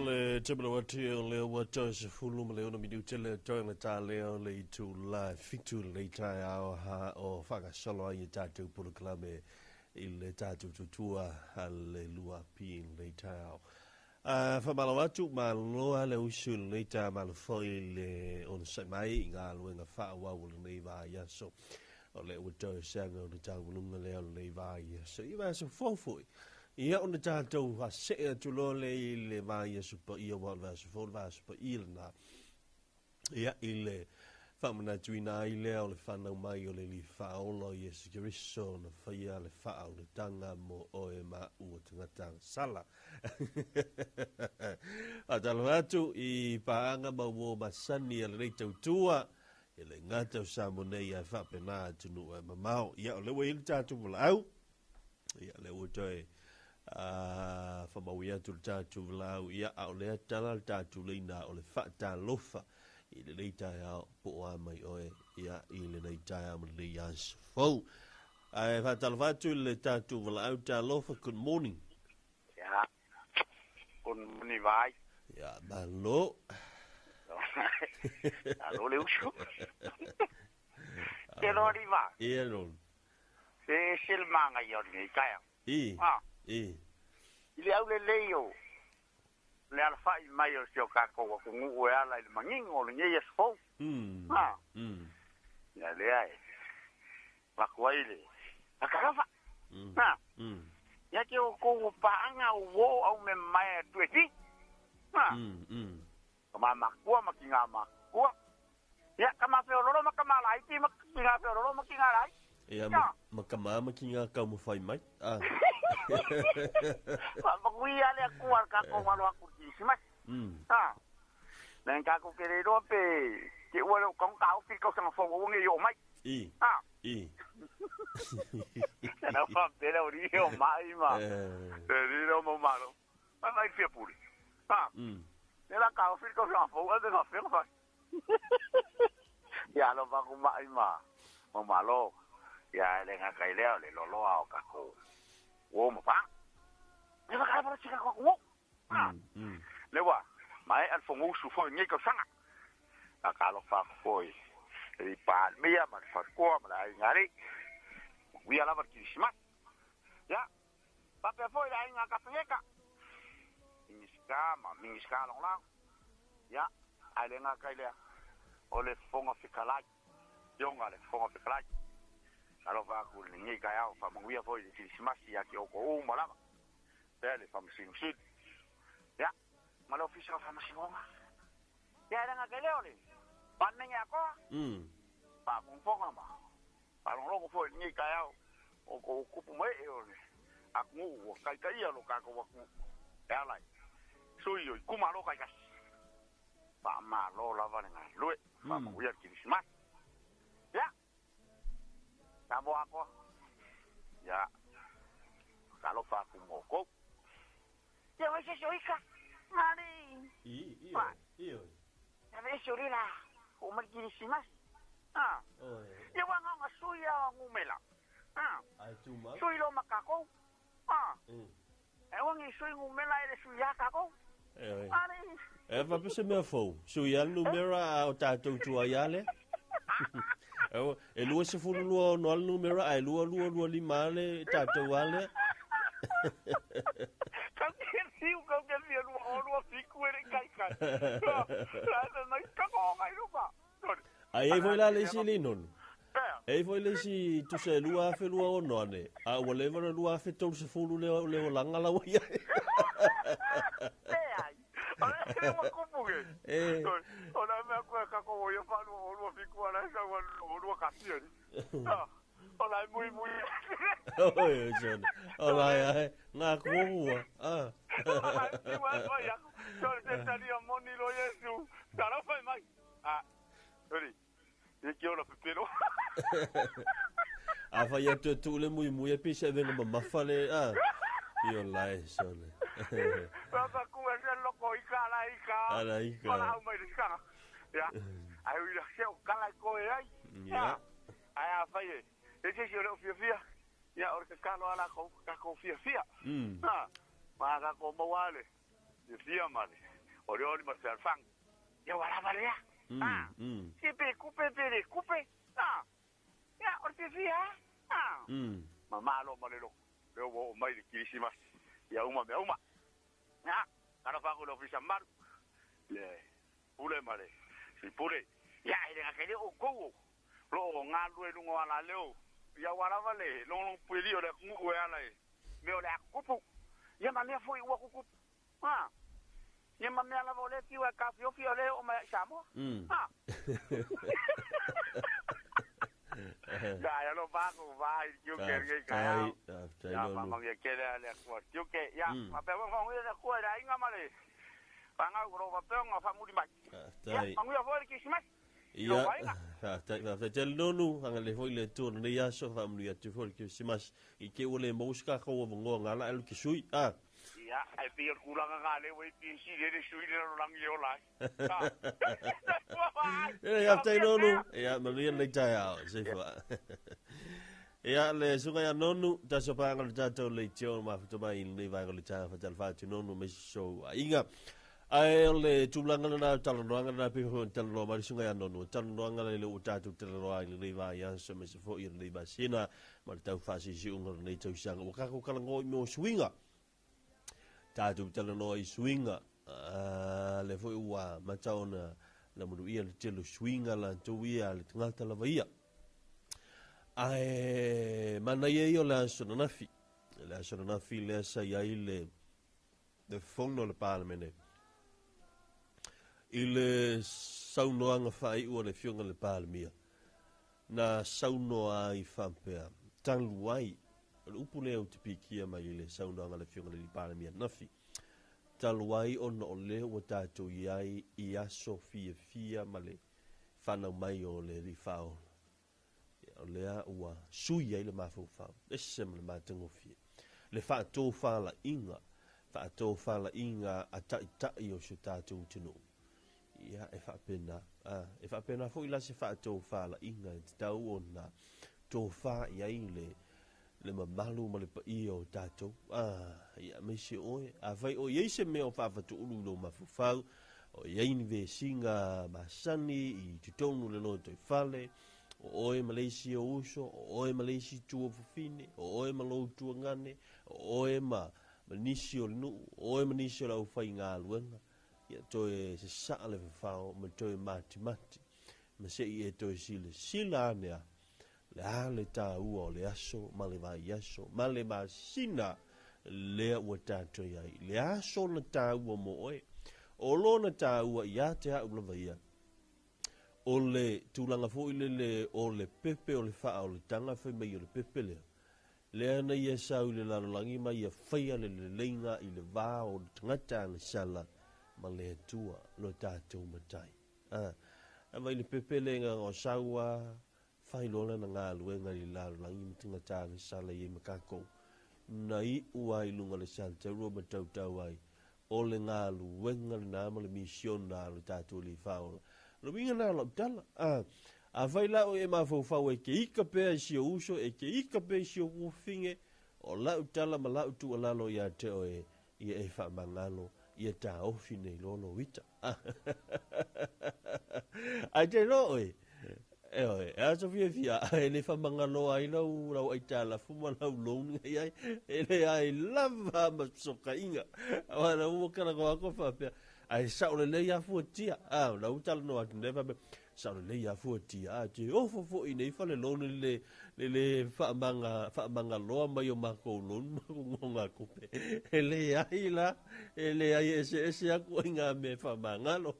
O le taimi lava atu o lea ua toe 16 minute le toe le talea o le itula e 7 lenei taeao ha o faagasolo ai e tatou polokalame i le tatou tutua a le 2P i lenei taeao. Faamalo atu, malo lava le usu i lenei taeao, malo foi le onosai mai i galuega faaauau o lenei vaiaso. O lea ua toe seaga o le tauguluga lea o lenei vaiaso. I vaiaso fou foi. Ia ona tatou faasee atu loa lea i le vaiaso paia, aua o le vaiaso fou le vaiaso paia lena. Ia, i le faamanatuina ai lea o le fanau mai o le Alii Faaola o Iesu Keriso na faia le faauletaga mo oe ma ua tagata sala. Faatalofa atu i paaga ma uo masani a lenei tautua e le gata o Samoa nei ae faapena atunuu e mamao. Ia, o lea ua i ai le tatou valaau. Ia, lea ua toe faamaui atu le tatou valaau. Ia, a o lea tala le tatou leina o le faatalofa i lenei taeao po o a mai oe, ia, i lenei taeao ma lenei aso fou. Ae faatalofa atu i le tatou valaau talofa, good morning. Ya. Good morning, vai. Ia, malo. Alo le usu. Te loa riva. Ia, lon. Se se le manga ia o lenei taeao. I. Ah. I. I le aulelei o le alafai mai o si o kākou atunuu e ala i le magiga o lenei aso fou. Ah. Ia lea e avatu ai le faatalofa. Ah. Ia te outou o paaga o uō aumemae atu e fi. Ah. Tama makua ma tiga makua. Ia tama feololo ma tama laiti ma tiga feololo ma tiga laiti. Ia, ma, ma tama ma tiga taumafai mai. Ah. Faamanuia le Atua i le tatou alo atu i le Kerisimasi. Ah. Nai tatou te le iloa pe te ua le o tago taofi le tausaga fou aua ne i oo mai. I. Ah. I. Na faapea le aualii o mai ma le alii lea o Maumalo. Mai mai fia pule. Ah. Le la taofi le tausaga fou ae pe faapefea ona fai. Ia alofa atu mai ma Maumalo. Ia e le gata i lea o le loaloa o tatou uo ma paaga. E faatalofa la si tatou atunuu. Ah. Le ua maea le Fonousu foi i lenei tausaga. Faatalofa atu foi i le Palemia ma le faletua ma le aiga alii. Manuia lava le Kerisimasi. Ia, faapea foi le aiga Kapeneta, Minisita ma Minisita Lagolago. Ia, ae le gata i lea, o le Fofoga Fetalai, Afioga i le Fofoga Fetalai. Alofa atu i lenei taeao, faamanuia foi i le Kerisimasi ia te outou uma lava. Pea le Faamasino Sili. Ia, ma le Ofisa o Faamasinoga. Ia, e le gata i lea o le Palemene atoa. Faafogafoga ma faalogologo foi i lenei taeao o kou tupu ma ee o le atunuu ua taitaia lo tatou atunuu e ala i sui o itumalo taitasi. Faamalo lava le galulue, faamanuia le Kerisimasi. Ia, Samoa atoa. Ia, talofa atu mo outou. Ia, oi se isi o ika. Mali. I, i, Vai. i, oi. Ia ve ese o le la. O mai le Kerisimasi. Ah. Oi. Ia ua gaga sui a numera. Ah. Ai tu mai. Sui lo ma kākou. Ah. E ua ni sui numera e le sui a kākou. E, oi. Ali. E faapea se mea fou. Sui a le numera a o tatou tuai a lea. E 22 6 a le numera ae 2225 a le tatou a lea. Kau ke fiu, kau ke fia lua o lua fiku e le kai kai. La e mai kako o ngai luma. Sorry. Ai ai foi la le isi linonu. Pea. E ai foi le isi tusa e 2026 ane. A ua leva na 2030 le le olaga la ua iai. Te ai. O le ua kupu ke. E. Sorry. O la mea koe kako o ia wha lua o lua fiku ala e sau o lua kasi ani. Ah. O la e mui mui. Oi, oi, sone. O la ai, ngā kuokua. Ah. Ai, ti wa whai aku. Sorry, te tari a moni lo Yesu. Tara whai mai. Ah. Sorry. E ki ora pepero. A whai atu e tū le mui mui e pisa e venga mamafa le, ah. I o lai, sone. Papa ku e se loko i ka la i ka. Ala i ka. Wala au mai le sikanga. Ia. Ai ui la se o kala i koe ai. Ia. Ai a whai e. E se si o leo fia fia. Ia, o le kakalo ala kou, ka kou fia fia. Ha. Ma ka kou mauale. Fia fia male. O le oli ma le fealofani. Ia ua lava lea. A. Se pe kupe pe le kupe. A. Ia, o le fiafia lava. A. Ma malo ma le loto. Lea ua oo mai le Kirisimasi. Ia uma mea uma. Ia, talofa atu i le Ofisa Mamalu, le Pule ma le Sui Pule. Ia, e le gata i lea, o outou o lo o galulue i luga o alaleo, ia aua lava le logologopuelii o le atunuu e ala i mea o le a tutupu. Ia ma mea foi ua tutupu. A. Ia ma mea lava o lea tiu e taofiofi o lea e oo mai i Samoa. A. Ia e alofa atu va i tiute lenei taeao. Ia faamanuia tele a le Atua tiute. Ia faapea foi ona faamanuia le Atua i le aiga ma le fanau o lo o faapea ona faamuli mai. Ia manuia foi le Kerisimasi. Ia, faafetai, faafetai tele Nonu, agalelei foi le Atua i lenei aso, faamanuia atu foi le Kerisimasi. I te ua le maua se tatou avanoa na ala alu ke sui, a. Ia, ae pei o le tulaga na lea ua i ai sili ai le sui le lalolagi e ola ai. Ia, faafetai Nonu. Ia, manuia lenei taeao. Soifua. Ia, le susuga ia Nonu, tasi o paega o le tatou leitio mafuta mai i lenei vaega o le taeao faatalofa atu Nonu aemaise sou aiga. Ae o le tulaga lena o le talanoaga lena pei foi ona talanoa mai le susuga ia Nonu, o talanoaga lea ua tatou talanoa ai i lenei vaiaso aemaise foi o lenei masina ma le tau faasiusiuga o lenei tausaga. Ua tatou talanoa i mea o suiga. Tatou talanoa i suiga. Lea foi ua amata ona manuia le tele o suiga latou ia a le tagata lava ia. Ae manaia ia o le aso ananafi. Le aso ananafi lea sa i ai le le fono a le Palemene i le saunoaga faaiu a le Afioga i le Palemia, na saunoa ai faapea, talu ai, o le upu lea ou te pikia mai i le saunoaga a le Afioga i le Palemia ananafi, talu ai ona o lea ua tatou i ai i aso fiafia ma le fanau mai o le Alii Faaola, o lea ua sui ai le mafaufau, ese ma le matagofie. Le faatofalaiga, faatofalaiga a taitai o si o tatou atunuu. Ia, e faapena, a, e faapena foi la se faatofalaiga e tatau ona tofa i ai le, le mamalu ma le paia o tatou. A, ia, aemaise oe, afai o i ai se mea o faafatuulu i lou mafaufau, o i ai ni vesiga masani i totonu o le lotoifale, o oe ma le isi ou uso, o oe ma le isi tuafafine, o oe ma lou tuagane, o oe ma, ma nisi o le nuu, o oe ma nisi o le aufaigaluega, ia toe sasaa le fafao ma toe matimati, ma se i e toe silasila ane a, le a le taua o le aso ma le vaiaso ma le masina lea ua tatou i ai. Le aso na taua mo oe, o lona taua ia te au lava ia, o le tulaga foi lele o le pepe o le faaolataga fai mai o le pepe lea, lea na ia sau i le lalolagi ma ia faia le leleiga i le va o le tagata agasala ma le Atua lo tatou Matai. A, a vai le pepe le nga o sau a fai loa lana galuega i le lalolagi ma tagata agasala i ai ma tatou, na iu ai i luga o le saletaurua ma tautau ai, o le galuega lena ma le misiona a lo tatou Alii Faaola. O le uiga lena o lau tala. A, afai la oe e mafaufau e te ika pea i si ou uso, e te ika pea i si ou tuafafine, o lau tala ma lau tuualalo ia te oe, ia e faamagalo, ia taofi nei loa lou ita. Ae te iloa oe, e oe, e aso fiafia, e le faamagaloa ai lau, lau aitalafu ma lau loan i ai, e leai lava ma fesootainga. Aua na ua talanoa atu faapea, ae sao lelei lava fuatia. A, na ua talanoa atu nei faapea, sao lelei lava fuatia, a te ofo foi nei fale loan i le, le le faamaga, faamagaloa mai o makou loan ma nonogatupe. E leai la, e leai e eseese atu ai ngā mea e faamagalo.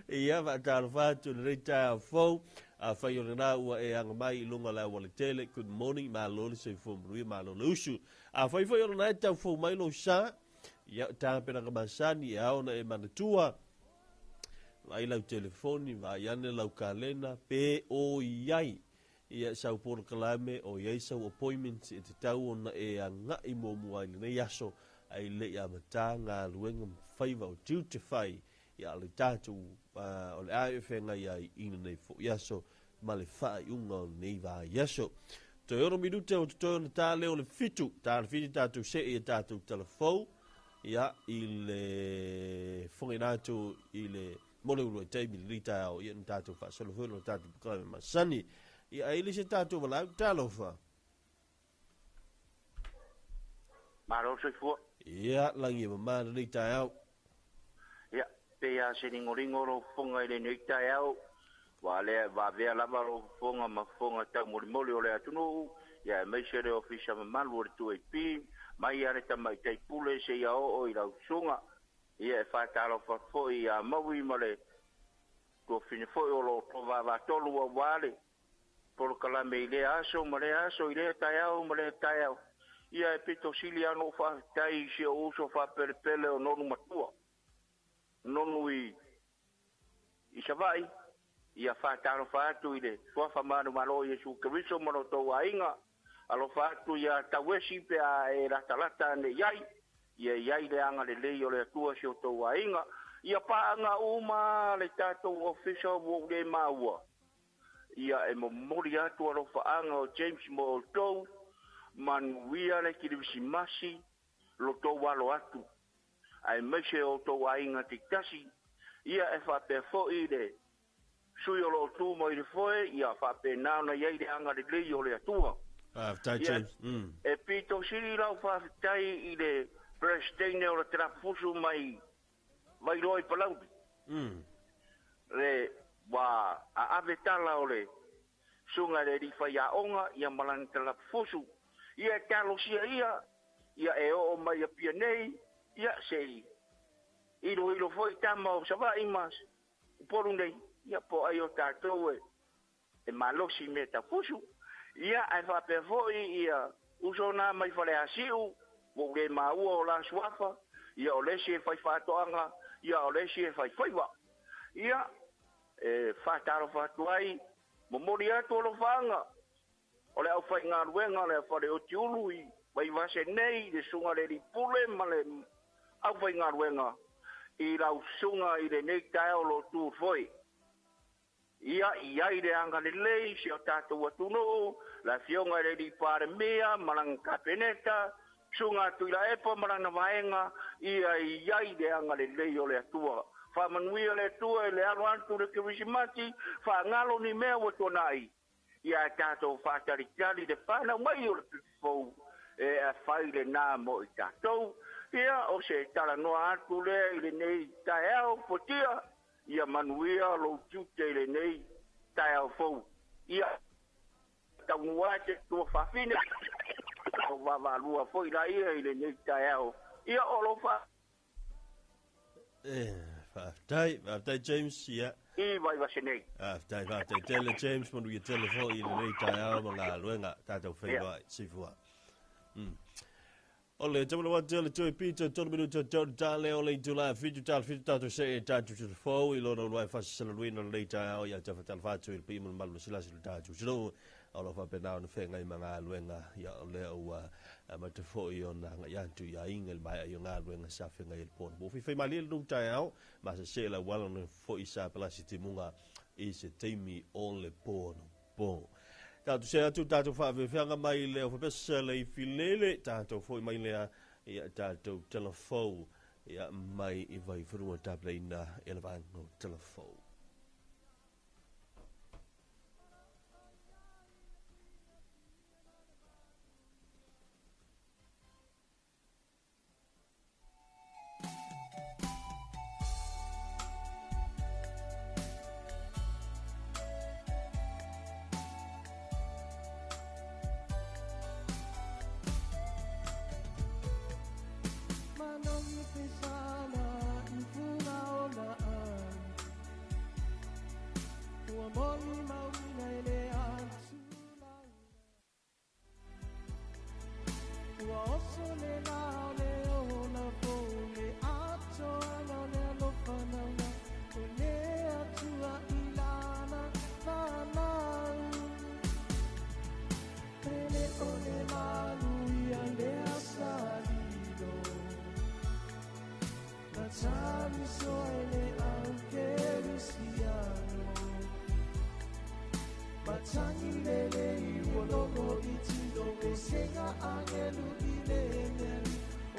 Ia, faatalofa atu i lenei taeao fou. Afai o lena ua e aga mai i luga o le aualatele, good morning, malo le soifua manuia, malo le usu. Afai foi o lena e tau fou mai lou sa, ia, o tapenaga masani e ao ona e manatua, vaai lau telefoni, vaai ane lau kalena, pe o i ai ia sau polokalame, o i ai sau appointment e tatau ona e agai muamua ai i lenei aso, ae le i amata galuega ma faiva o tiute fai ia le tatou o le a e feagai ai i lenei foi aso ma le faaiuga o lenei vaiaso. Toe ono minute o totoe ona ta lea o le 7, ta le 7 tatou see i a tatou tala fou. Ia i le foga atu i le mole ulu e taimi le taeao ia na tatou faasolo foi lo tatou polokalame masani. Ia ai le se tatou valaau talofa. Malo soifua. Ia langi ma le taeao. Ia pe a se ringoringo ro fonga i lenei taeao. Wa le va vea lava ro fonga ma fonga tau molimoli o le atunuu. Ia aemaise le ofisa mamalu o le 2AP mai ale tamaitai pule se ia oo i lau susuga. Ia e faatalofa foi ia maui ma le tuafine foi o lo vāvātolu auā le polokalame i lea aso ma lea aso i lea taeao ma lea taeao. Ia e pito sili ana ou faafetai i si ou uso faapelepele o nonu matua. Nonu i Savaii. Ia faatalofa atu i le suafa manumalo o Iesu Keriso ma lo tou aiga. Alofa atu ia tauesi pe a e latalata ane iai. Ia iai le agalelei o le Atua si o tou aiga. Ia paanga uma le tatou ofisa ua ou le maua. Ia e momoli atu alofaaga o James mo outou. Manuia le kerisimasi lo tou alo atu. Aemaise o tou aiga taitasi. Ia e faapea foi le sui o loo tu mai le foe. Ia faapena ona iai le agalelei o le Atua. Faafetai James. E pito sili lau faafetai i le Presidente o le Telafusu mai Vailoa i Palauli. Le wa a ave tala o le suga le riwhai aonga ia malana Telafusu. Ia e talosia ia, ia e oo mai apia nei, ia sei ilo ilo foi tama o Savaii ma Upolu nei, ia po ai o tatou e malosi me tafusu. Ia ae faapea foi ia uso na mai Faleasiu, ua ou le maua o la suafa, ia o le isi e fai faatoaga, ia o le isi e fai faiva. Ia e faatalofa atu ai, momoli atu alofaaga o le aufaigaluega le fale o Tiulu i Vaivase nei, le susuga le alii pule ma le aufaigaluega i lau susuga i lenei taeao lo tu foi. Ia iai le agalelei si o tatou atunuu, le afioga i le alii Palemia ma lana Kapeneta, susuga Tuilaepa ma lana vaega, ia iai le agalelei o le Atua. Faamanuia le Atua i le alo atu le kerisimasi, faagalo ni mea ua tuanai. Ia e tatou faatalitali le fanau mai o le pipifou e afai lena mo i tatou. Ia o se talanoa atu lea i lenei taeao fuatia. Ia manuia lou tiute i lenei taeao fou. Ia taunua ai te tua faafine o vavaalua foi la ia i lenei taeao. Ia o lo fa Faafetai, faafetai James, ia. I Vaivase nei. Faafetai, faafetai tele James, manuia tele foi i lenei taeao ma galuega tatou feiloai, soifua. O le taumana atu le toe pito 3 minuta tau tale o le itula 7 tal 7 tatou se e tatou te fou i lona uluai faasalaluina o lenei taeao ia tafatalafa atu i le paia ma le malu le silasi le tatou atunuu. O lo o faapena ona feagai ma galuega ia o lea ua amata foi ona agai atu i aiga i le maea i o galuega sa feagai ai le pona. Ua faifai malie lenei taeao ma se se la uala ona foi sa palasi timuga i se taimi o le pono po. Tatou se atu tatou faafeafeaga mai le ofapesa le ifilele tatou foi mai lea ia tatou telefou ia mai i Vaifanua tapeleina e le vaega o telefou.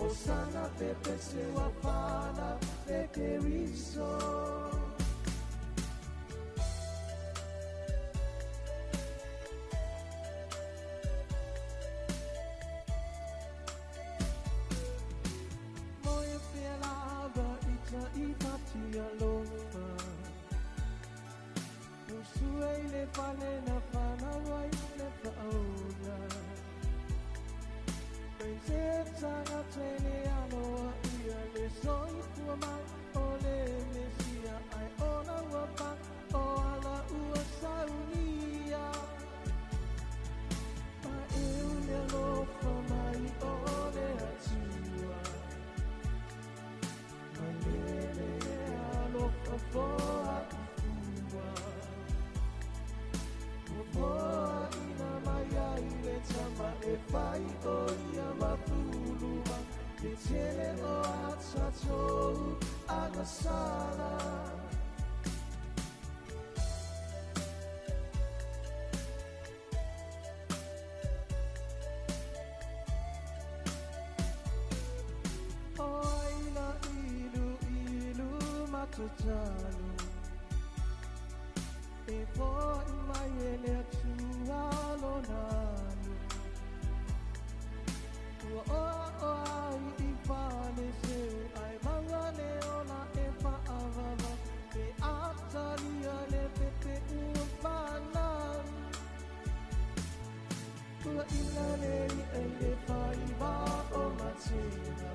Osana pepe se wafana pekeriso. Moe fialava ita i alofa. Usue le fale na fana wai le faola. Tanga tene aloa ia le soifua mai o le Mesia ai ona ua pa o ala ua saunia. Pa eu le alofa mai o le Atua. Mai lele alofa foa ifua. Ua foa ina mai ai le tama e fai o ia mapuluma. Te tele o atatou agasala. O aila ilu ilu matatalu. E foi mai ele atua lonanu. Ua o o ai i fale seu ai maua le ola e faavava. Pe atalia le pepe ua whanau. Ua ina le i ei le whaiva o matena.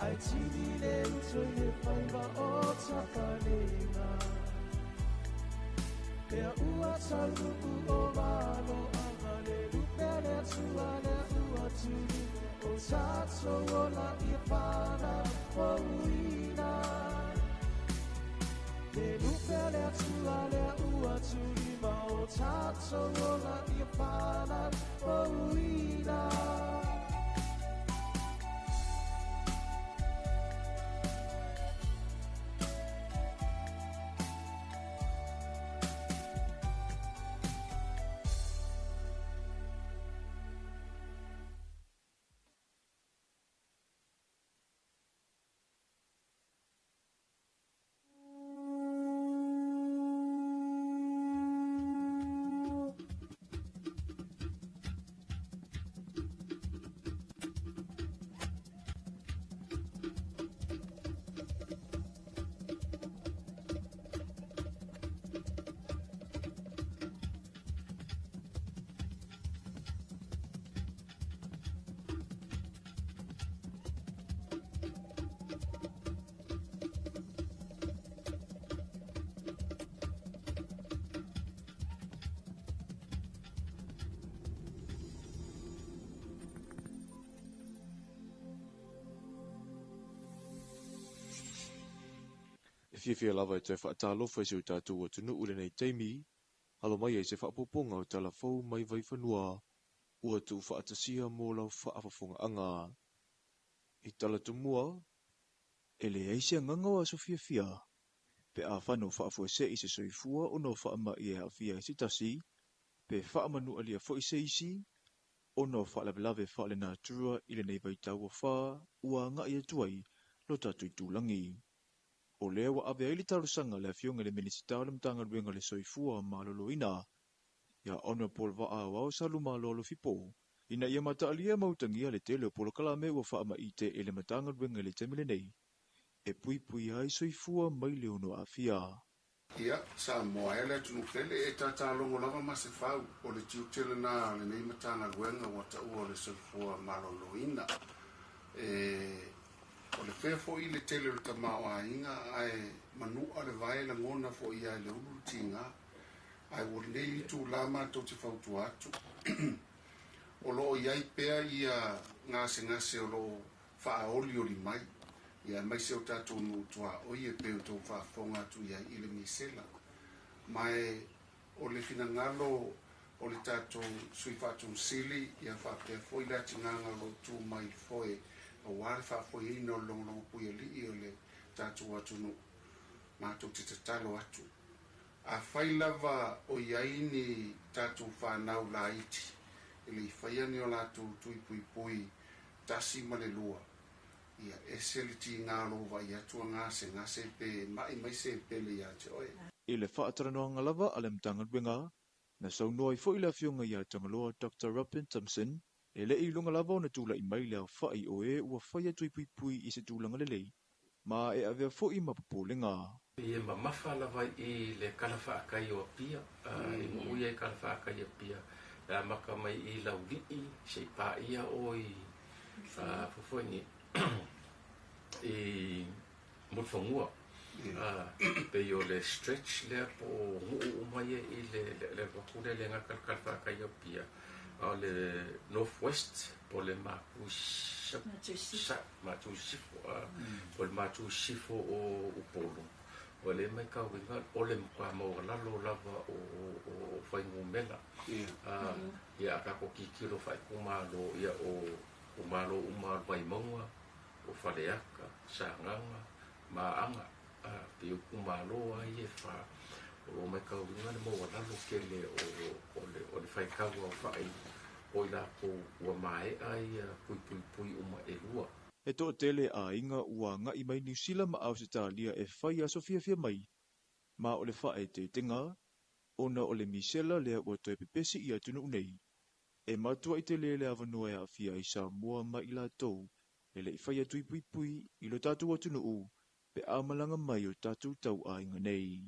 Ai tini le uto i le whaiva o tapanena. Pea ua taunu o malo anga le lupe le atua le ua tuli. O tātou ola i whana pouina. Le lupe le atua le ua tuli ma o tātou ola i whana pouina. Fiafia lava e toe whaatalofa i se o tātou atunu ule nei taimi, alo mai ai se whaapoponga o tala fau mai vai whanua, ua tu whaatasia mō lau whaafafonga anga. I tala tumua, e le eise nganga o aso fiafia, pe a whano whaafua se i se soifua o no whaama i e hawhia i se tasi, pe whaamanu alia fo i se isi, o no whaalawelawe whaale nā tura i le nei vai taua wha, ua ngā ia tuai, lo tātou i tūlangi. O lea wa ave ai le talosanga le afioga le Minisita o le Matagaluega le Soifua Maloloina ia Honorable Va'auao Salumalo Alofipo ina ia mataalia mautagia le tele o polokalame ua faamaite e le Matagaluega le taimi lenei e puipui ai soifua mai le ono aafia. Ia, Samoa e le atunu pele e tatalogo lava ma se fau o le tiute lena lenei Matagaluega ua taua o le Soifua Maloloina. E o le fea fo'i le tele o le tamaoaiga ae manu'a le vae lagona fo'i ai le ulu le tiga ae ua lenei itulā matou te fautua atu. O loo iai pea ia gasegase o loo faaolioli mai ia maise o tatou nuu tuaʻoi e pei o tou faafofoga atu iai i le misela. Ma e o le finagalo o le tatou sui faatogosili ia faapea fo'i le atigaga o loo tu mai le foe auā le faafoeina o le logologo puialii o le tatou atunuu matou te tatalo atu. Afai lava o iai ni tatou fanau laiti e le i faia ni o latou tui puipui 1 ma le 2. Ia ese le tiga o lou vaai atu a gasegase pe ma'i mai se pele iā te oe. I le faatalanoaga lava a le Matagaluega, na saunoa ai foi le afioga ia Tagaloa Dr. Robin Thompson, e le i iloga lava ona tula'i mai le aofa'i o e ua faia tui puipui i se tulaga lelei, ma e avea foi ma popolega. E mamafa lava i le kalafaakai o Apia, i nuu ia i kalafaakai Apia, le amata mai i Laulii, se'i paia o i fofoini i Mulifanua. Pei o le stretch lea po o nuu uma ia i le alu atu lea e le gata i le kalafaakai o Apia, a o le North West po o le Matu Sisifo, po o le Matu Sisifo o Upolu. O le matauina o le matua maualalo lava o fuainumera. Ia a tatou tilotilo faaitumalo, ia o malo uma o le Vaimauga, o Faleata, Sagaga, Maaga, pei o itumalo lava ia e fa, o lo o matauina le maualalo tele o le faitau aofa'i o i latou ua maea ia puipuipui uma e lua. E toatele aiga ua agai mai Niu Sila ma Ausetalia e fai aso fiafia mai, ma o le faaeteetega ona o le misela lea ua toe pepesi i atunuu nei. E matuai tele le avanoa e aafia ai Samoa ma i latou e le i faia tui puipui i lo tatou atunuu pe a malaga mai o tatou tauaiga nei.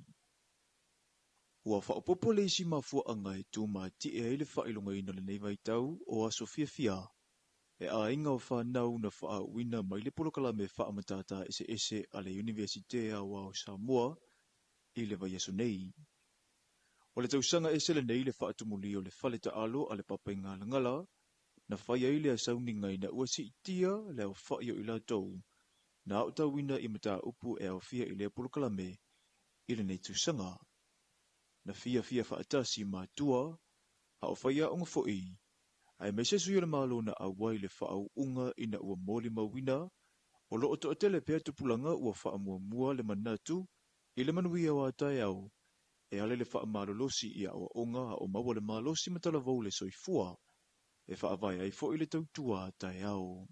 Ua faaopoopo le isi mafuaaga e tumati'e ai le faailogaina o lenei vaitau o aso fiafia, e aiga o fanau na faaauina mai le polokalame faamatata eseese a le Iunivesite Aoao Samoa i le vaiaso nei. O le tausaga ese lenei le faatumulia o le fale taalo a le Papaigalagala, na fai ai le sauniga ina ua siitia le aofa'i o i latou na aotauina i mataupu e aofia i lea polokalame i lenei tausaga. Na fiafia faatasi matua, a o faiaoga foi, aemaise sui o le Malo na auai le faauuga ina ua molimauina o loo toatele pea tupulaga ua faamuamua le manatu i le manuia o a taeao e ala i le faamalolosi i aoaoga a o maua le malosi ma talavou le soifua e faavae ai foi le tautua a taeao.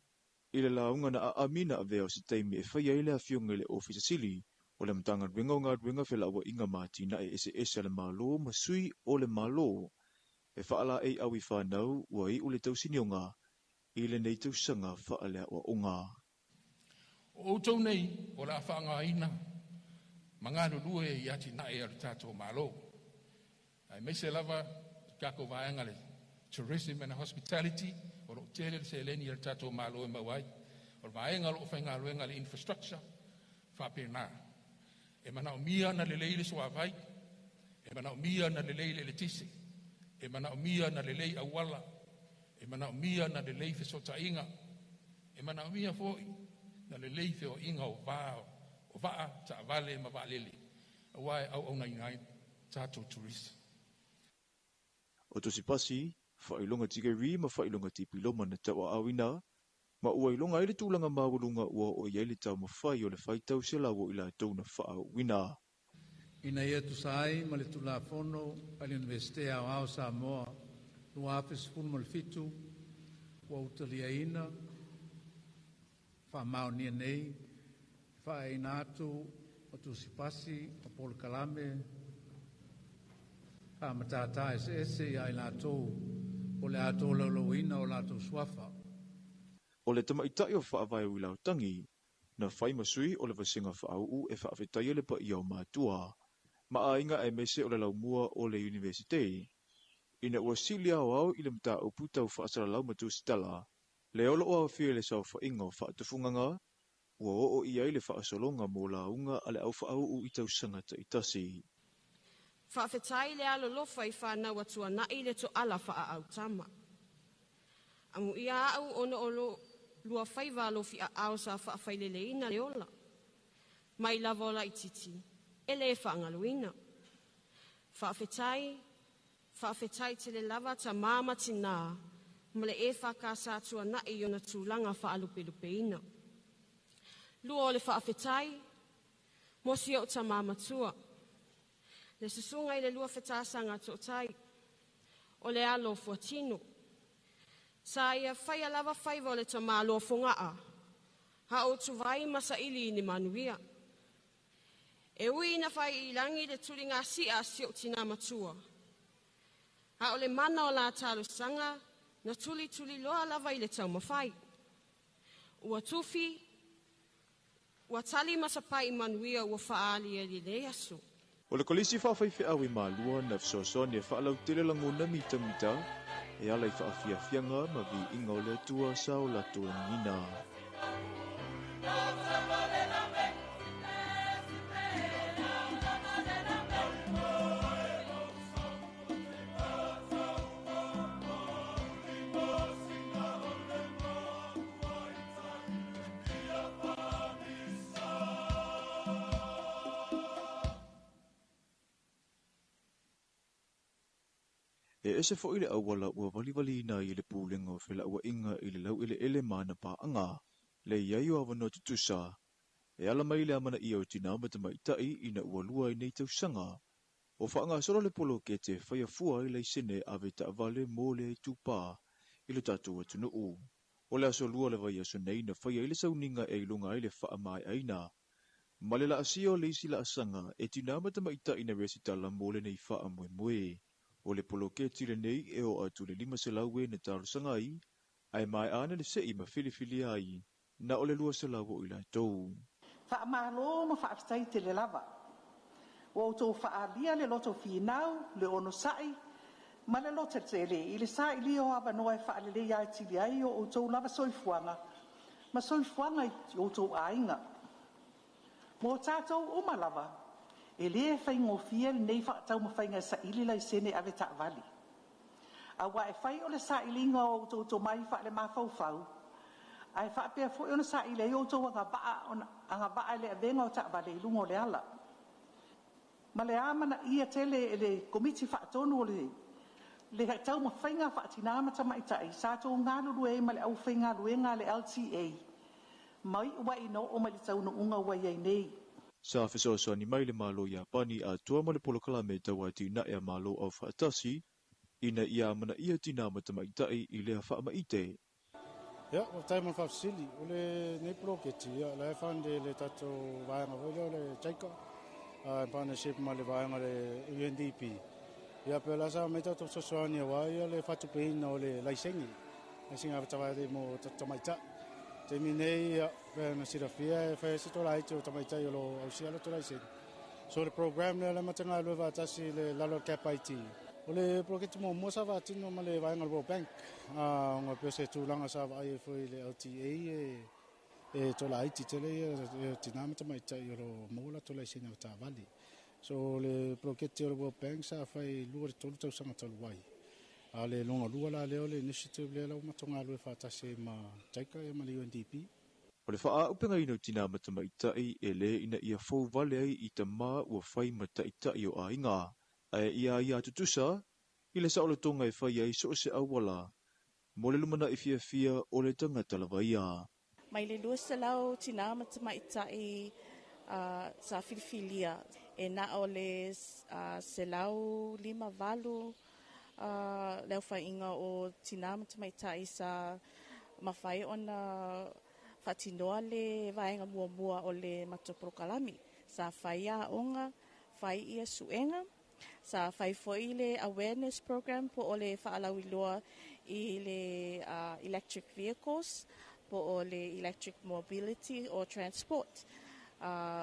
I le lauga na aami na avea o se taimi e fai ai le afioga i le Ofisa Sili o le Matagaluega o Galuega Felauaiga ma Atinae Eseese a le Malo ma sui o le Malo e faalaei au i fanau ua iu le tausinioga i lenei tausaga faaleaoaoga. O outou nei o le a faaaogaina ma galulue i atinae a le tatou Malo, aemaise lava le tatou vaega le Tourism and Hospitality, o lo o tele le seleni a le tatou Malo e maua ai. O le vaega o lo o faigaluega le infrastructure faapena. E manaomia ona lelei le suavai, e manaomia ona lelei le eletise, e manaomia ona lelei auala, e manaomia ona lelei fesootaiga, e manaomia foi na lelei feoaiga o va o vaa, taavale ma vaalele, aua e auaunaina ai tatou turisi. O tusipasi, faailoga tikeri ma faailoga dipiloma na tauaaoina, ma ua iloga ai le tulaga maualuga ua oo i ai le taumafai o le faitau selau o i latou na faaauuina. Ina ia tusa ai ma le Tulafono a le Iunivesite Aoao Samoa 2017, ua utaliaina faamaonia nei le faaeaina atu o tusipasi o polokalame faamatata eseese ia i latou o le a tolaulauina o latou suafa. O le tamaita'i o faavae o Lautagi, na fai ma sui o le vasega faauu e faafetaia le paia o matua, ma aiga aemaise o le laumua o le Iunivesite, ina ua sili aoao i le mataupu tau faasalalau ma tusitala, le o loo aofia i le saofaiga o faatufugaga, ua oo i ai le faasologa mo lauga a le au faauu i tausaga taitasi. Faafetai le alolofa i fanau atuana'i le toala faaautama. Amu ia au ona o lo lua faiva alofiaao sa faafaileleina le ola. Mai lava o laititi, e le faagaluina. Faafetai, faafetai tele lava tamā ma tinā, ma le e whakasa atuana'i i ona tulaga faalupelupeina. Lua o le faafetai, mo si o tamā matua. Le susuga i le lua fetasaga tootai, o le alo fuatino. Sa ia faia lava faiva o le tamāloa foga'a, a o tuvai ma saili i ni manuia. E ui ina fai i lagi le tuligasi'a a si o'u tinā matua. A o le mana o la talosaga na tulituliloa lava i le taumafai. Ua tufi, ua tali ma sapa'i manuia ua fa'aali ai lenei aso. O le kolisi faafaifeau i Malua na fesoasoani e faalautele lagona mitamita e ala i faafiafiaga ma viiga o le Atua sa o latou agiga. E ese foi le auala ua valivaliina ai e le Pulega o Felauaiga i le laueleele ma ana paaga, le i ai o avanoa tutusa e ala mai le amanaia o tinā ma tamaitai ina ua lua ai nei tausaga o faagasolo le poloketi e faia fua ai laisene ave taavale mo le itupa i lo tatou atunuu. O le aso lua o le vaiaso nei na faia ai le sauniga e iloga ai le faamaeaina ma le laasia o le isi laasaga e tinā ma tamaitai na resitala mo lenei faamoemoe. O le poloketi lenei e oo atu i le 500 e na talosaga ai, ae maea ane le se'i ma filifilia ai na o le 200 o i latou. Faamalo ma faafetai tele lava. Ua outou faaalia le loto finau, le onosai, ma le loto tele i le sailia o avanoa e faaleleia atili ai o outou lava soifuaga ma soifuaga i outou aiga. Mo tātou uma lava, e lē faigofie lenei faataumafaiga e saili laisene ave taavale. Auā e fai o le sailiga o outou tomai faale-mafaufau, ae faapea foi ona saili ai outou agavaa i le avega o taavale i luga o le ala. Ma le amanaia tele e le Komiti Faatonu o le taumafaiga faatinā ma tamaitai sa tou galulue ai ma le aufaigaluega a le LTA, ma iu ai ina oo mai i le taunuuga ua i ai nei. Sa fesoasoani mai le Malo Iapani atoa ma le polokalame tau atinae a Malo Aufaatasi ina ia amanaia tinā ma tamaitai i lea faamaite. Ia, faafetai mo le faafesili. O lenei poloketi, ia, la e fund e le tatou vaega foi lea o le JICA, in partnership ma le vaega o le UNDP. Ia, pe o le a sa aumai tatou fesoasoani aua ia le faatupeina o le laisene, laisene avetaavale mo tatou tamaitai. Taimi nei, ia, pe ona silafia e fai ai se tolaiti o tamaitai o lo o ausia latou laisene. So le program lea le amataga faatasi i le lalo o le CAP IT. O le poloketi muamua sa faatino ma le vaega o le World Bank, ona pei o se tulaga sa vaai ai foi i le LTA e tolaiti tele ia tinā ma tamaitai o lo o maua latou laisene avetaavale. So le poloketi o le World Bank sa fai 2 i le 3 tausaga talu ai. A o le lona lua la lea o le initiative lea la ua matou galulue faatasi ai ma JICA ia ma le UNDP. O le faaaupegaina o tinā ma tamaitai e lē ina ia fou vale ai i tamā ua fai ma ta'ita'i o aiga, ae ia ia tutusa i le saolotoga e fai ai so o se auala mo le lumana'i fiafia o le tagata lava ia. Mai le 200 tinā ma tamaitai sa filifilia, e na o le 158 le aofaiga o tinā ma tamaitai sa mafai ona faatinoa le vaega muamua o le matou polokalame. Sa fai aoga, fai ia suega, sa fai foi le awareness program po o le faalauiloa i le electric vehicles po o le electric mobility or transport.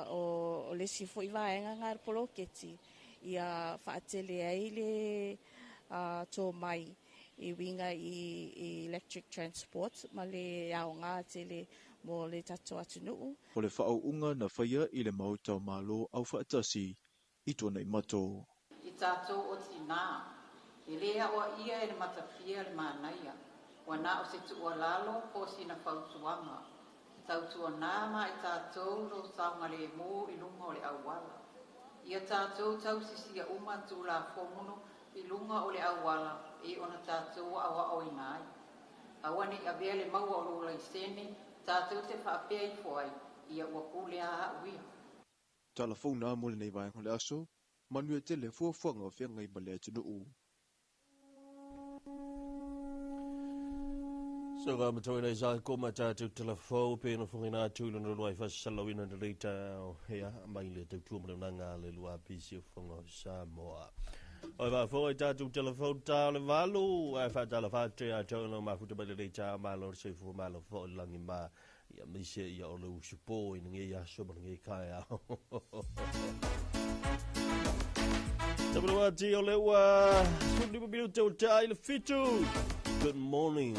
O le isi foi vaega lena o le poloketi ia faatele ai le tomai e uiga i electric transport ma le aoga tele mo le tatou atunuu. O le faauuga na faia i le Maota o Malo Aufaatasi i Tuanaimato. I tātou o tinā, e lē aoaia e le matafia le manaia, ua na o se tuualalo po o sina fautuaga. Tautuanā ma i tātou lo saogalēmū i luga o le auala. Ia tātou tausisia uma tulafono i luga o le auala e ona tātou aoaoina ai. Aua ne'i avea le maua o lou laisene tātou te faapea ifo ai, ia ua pule a a'u ia. Tala fou na mo lenei vaega o le aso, manuia tele fuafuaga o feagai ma le atunuu. So ka matou nei sa ko ma tātou telefou pe no fongi nā tū lona lua i whasalawina na leita ia mai le tau tua mana nanga le lua pisi o fonga o Samoa. O va fo i tātou telefou tā o le valu ai whaatala whaate a tau no mafuta mai le leita malo se fu malo fo o langi ma ia mise ia o le usupo i nge ia so ma nge kai ao. Tamalua ti o le ua suni pilu tau tai le fitu. Good morning.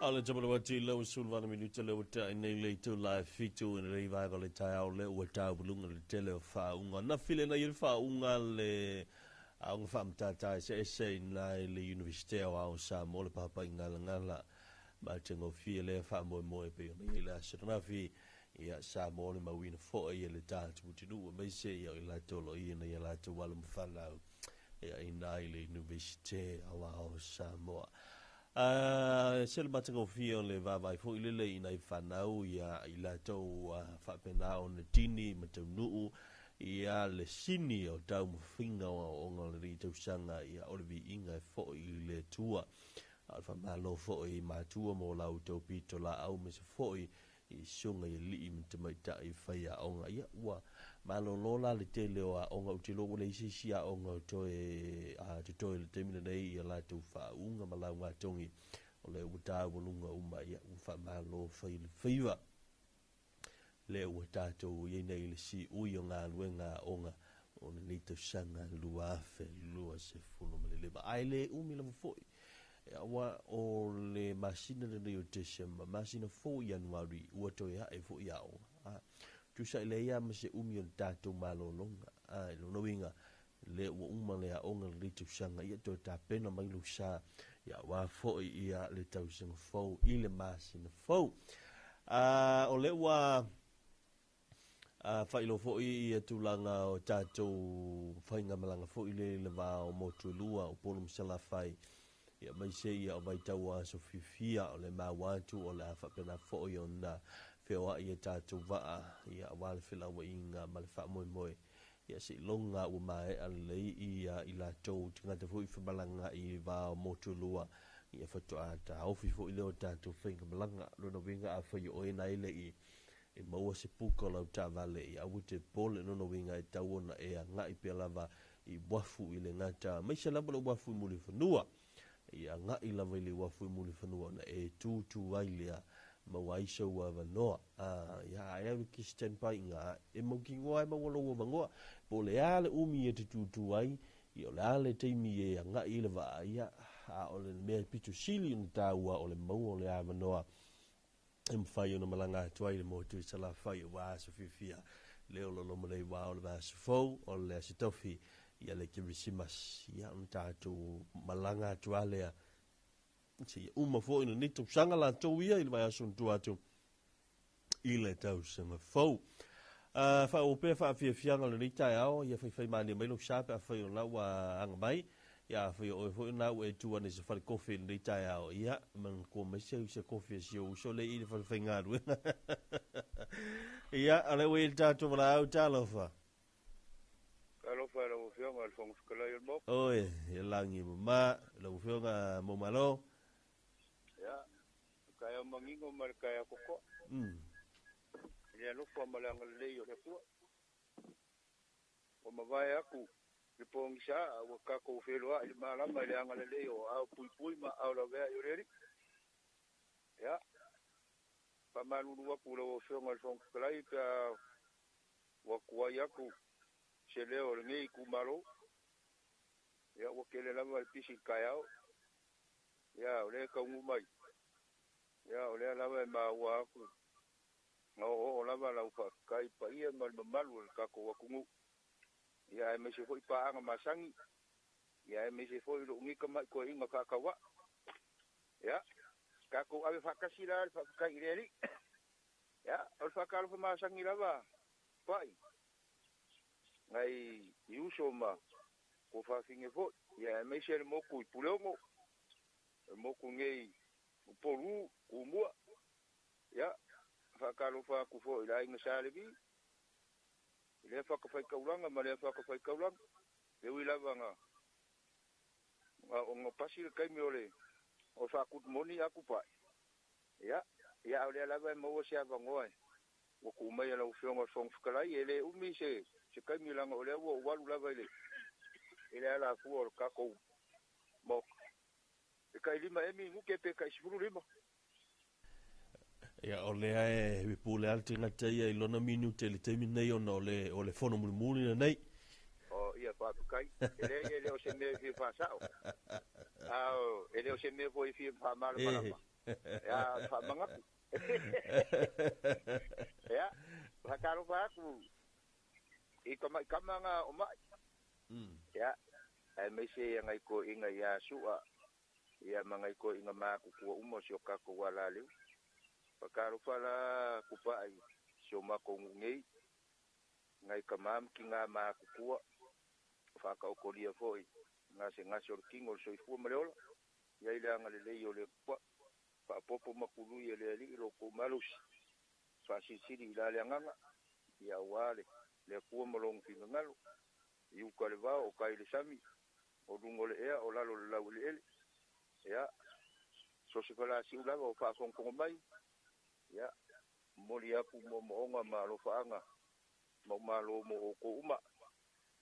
Ale jabala wa ti lau sulvana minuta le wata i nei le tau lai fitu i nei vaega le tai au le ua tau bulunga le tele o whaunga. Na file na i le whaunga le aunga whaamatatai se ese i nai le Universite o au Samoa le papa i ngala ngala. Ma te ngofia le wha moe pe o nei le asiranafi ia Samoa le mawina foa ia le tātu mutinu me se ia i la tolo ia na ia la tau walu mwhanau ia i nai le Universite o au Samoa. Se le matangofia o le vavai foi lele i nai whanau ia i la tau whaapena o na tini ma tau nuu Ia le sini o taumafiga o aoaoga o lenei tausaga, ia o le viiga e fo'i i le Atua. A o le faamalo fo'i i matua mo la outou pitolaau ma se fo'i i susuga i alii ma tamaitai faiaoga. Ia ua malolo la le tele o aoga, ou te iloa ua leai se isi aoga o toe totoe i le taimi lenei i a latou faauuga ma laugatogi, o lea ua taualuga uma. Ia ua faamalo fai le faiva. Lea ua tatou i ai nei i le siui o galuega aoga o lenei tausaga 2025. Ae le umi lava foi, aua o le masina lenei o Tesema, masina fou Ianuari, ua toe ae foi aoga. Tusa i leai lava ma se umi o le tatou malologa. I lona uiga, lea ua uma le aoga lenei tausaga, ia toe tapena mai lou sa, ia aua foi ia le tausaga fou i le masina fou. O lea ua faailoa foi ia tulaga o tatou faigamalaga foi lea i le va o motu e lua, o Upolu ma Salafai, ia aemaise ia o vaitau o aso fiafia, o le maua atu o le a faapena foi ona feoai ia tatou vaa, ia aua le felauaiga ma le faamoemoe. Ia seiloga ua maea lelei ia i latou tagata foi femalaga i va o motu e lua, ia faatoa taofi foi lea o tatou faigamalaga. Lona uiga afai o oe na e le i e maua se puka o lau taavale, ia aua te popole, lona uiga e tatau ona e agai pea lava i uafu i le gata, aemaise lava le uafu i Mulifanua. Ia agai lava i le uafu i Mulifanua ona e tūtū ai lea, maua ai sou avanoa. Ia a e alu ki standby iga, e mautinoa e maua lou avanoa, po o le a le umi e te tūtū ai, ia o le a le taimi e agai i le vaa, ia a o le mea pito sili ona taua o le maua o le avanoa e mafai ona malaga atu ai le motu i Salafai aua aso fiafia lea o lo o loma nei ua o le vaiaso fou o le Aso Tofi, ia le Kerisimasi, ia ona tatou malaga atu lava lea seia uma foi lenei tausaga latou ia i le vaiaso na tua atu i le tausaga fou. Faaauau pea faafiafiaga o lenei taeao, ia faifai malie mai lou sa pe afai o lena ua aga mai. Ia afai o oe foi o lena ua e tu ane i se fale kofi i lenei taeao, ia manatua mai se kofi a si ou uso lea i le fale faigaluega. Ia, o lea ua i ai le tatou valaau, talofa. Talofa i lau Afioga i le Fofoga Fetalai o le Maota. Oi, ia lagi e mama, lau Afioga Maumalo. Ia, le taeao manino ma le taeao totoa. I le alofa ma le agalelei o le Atua. Ua mavae atu le pogisa a ua tatou feloai i le malama i le agalelei o aao puipui ma aao laveai o le Alii. Ia, faamalulu atu i lau Afioga i le Fofoga Fetalai pe a ua tuai atu se leo o lenei itumalo. Ia, ua tele lava le pisi i le taeao. Ia, o lea e taunuu mai. Ia, o lea lava e maua atu na oooo lava lau faafetai i paia ma le mamalu o le tatou atunuu. Ia, aemaise foi paaga masani. Ia, aemaise foi lou nei tamai toeaina faatauvaa. Ia, tatou ave faatasi la le faafetai i le Alii. Ia, o le faatalofa masani lava, Pai, nai i uso ma tuafafine foi. Ia, aemaise le motu i Puleono, le motu nei Upolu, Tumua. Ia, faatalofa atu foi i le aiga Sa Levi, i lea fatafaitaulaga ma lea fatafaitaulaga. E ui lava na ona pasi le taimi o le faakutmoni atu pai. Ia, ia a o lea lava e maua se avanoa ua tuu mai e lau Afioga i le Fofoga Fetalai, e le umi se taimi leaga o lea ua ou alu lava i le i le alafua o le tatou Maota. E tai 5 ea minute pe tai 15. Ia, o lea e pule lava le tagata ia i lona minute i le taimi lenei ona o le, o le fono mulimuli lenei. O, ia, faafetai. E leai, e le o se mea e fia faasao. A e le o se mea foi e fia faamalamalama. Ia, faamanatu. Ia, faatalofa atu i tamai tama na o mai. Ia, aemaise ia nai toeaiina ia Sua, ia ma nai toeaiina matutua uma o si o tatou alaleu. Faatalofa la Tupai i si o matou nuu nei, nai tama ma tina matutua, faataotolia foi gasegase o le tino, o le soifua ma le ola. Ia i le agalelei o le Atua, faaopoopo ma tului e le Alii lo outou malosi, faasilisili i la le agaga, ia aua le Le Atua ma lona finagalo. I uka le vao, o kai le sami, o luga o le ea, o lalo o le laueleele. Ia, so o se falasiu lava o faafogafoga mai, ia, momoli atu moomooga ma alofaaga ma umalo mo outou uma.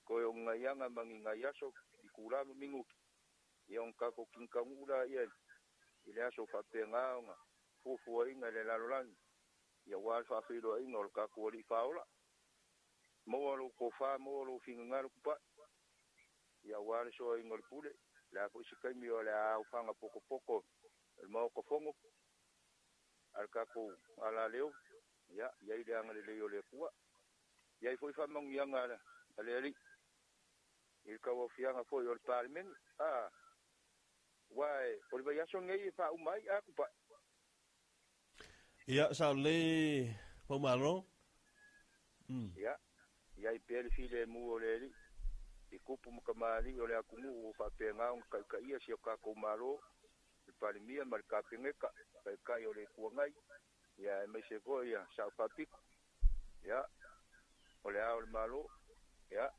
Toe o gagaiaga ma ni nai aso, itulā ma minuti, ia ona tatou kinitaunuu laia i le aso faapena ona fuafuaina e le lalolagi, ia aua le faafeiloaiga o le tatou Alii Faaola. Maua lou tofa, maua lou finagalo kupa'i, ia aua le soaina o le pule. O le a foi se taimi o le a aofaga potopoto i le Maota Fono a le tatou alaleo, ia i ai le agalelei o le Atua. I ai foi faamanuiaga a le Alii i le tauaofiaga foi o le Palemene. A, aua o le vaiaso lenei e faauma ai a kupa'i. Ia, sao lelei Paumalo. Ia, i ai pea le filemu o le Alii i tupu ma kamali'i o le atunuu ua faapena ona taitaia si o tatou Malo, le Palemia ma le Kapeneta, Taitai o le Itu Agai, ia aemaise foi ia Sao Faapito, ia, o Le Ao o le Malo, ia,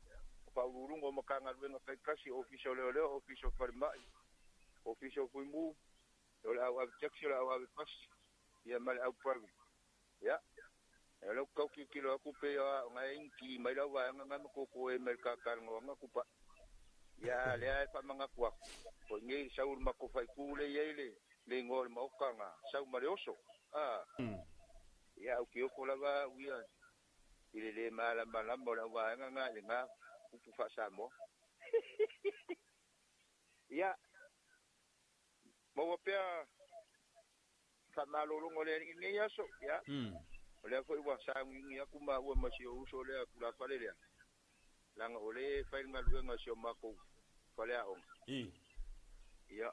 o Faauluuluga o Matagaluega taitasi, Ofisa o Leoleo, Ofisa o Falemai, Ofisa o Fuimu, o le au ave taxi, o le au ave pasi, ia ma le au private. Ia, o lea ou te tau tilotilo atu pei o na e iniki mai lau vaega na ma totoe mai le kakalanoaga tupa'i. Ia, a o lea e faamanatu atu, o i inei i sau i le matou faaitu lea e i ai le le igoa o le maota na sau ma le oso. A, ia, ou te ofo lava au ia i le le malamalama o le au vaega na i lena upu faa-Samoa. Ia, maua pea faamalologa o le Alii i lenei aso, ia, o lea foi ua sauniuni atu maua ma si ou uso lea tulafale lea, leaga o lea e fai le galuega a si o matou faleaoga. Ia,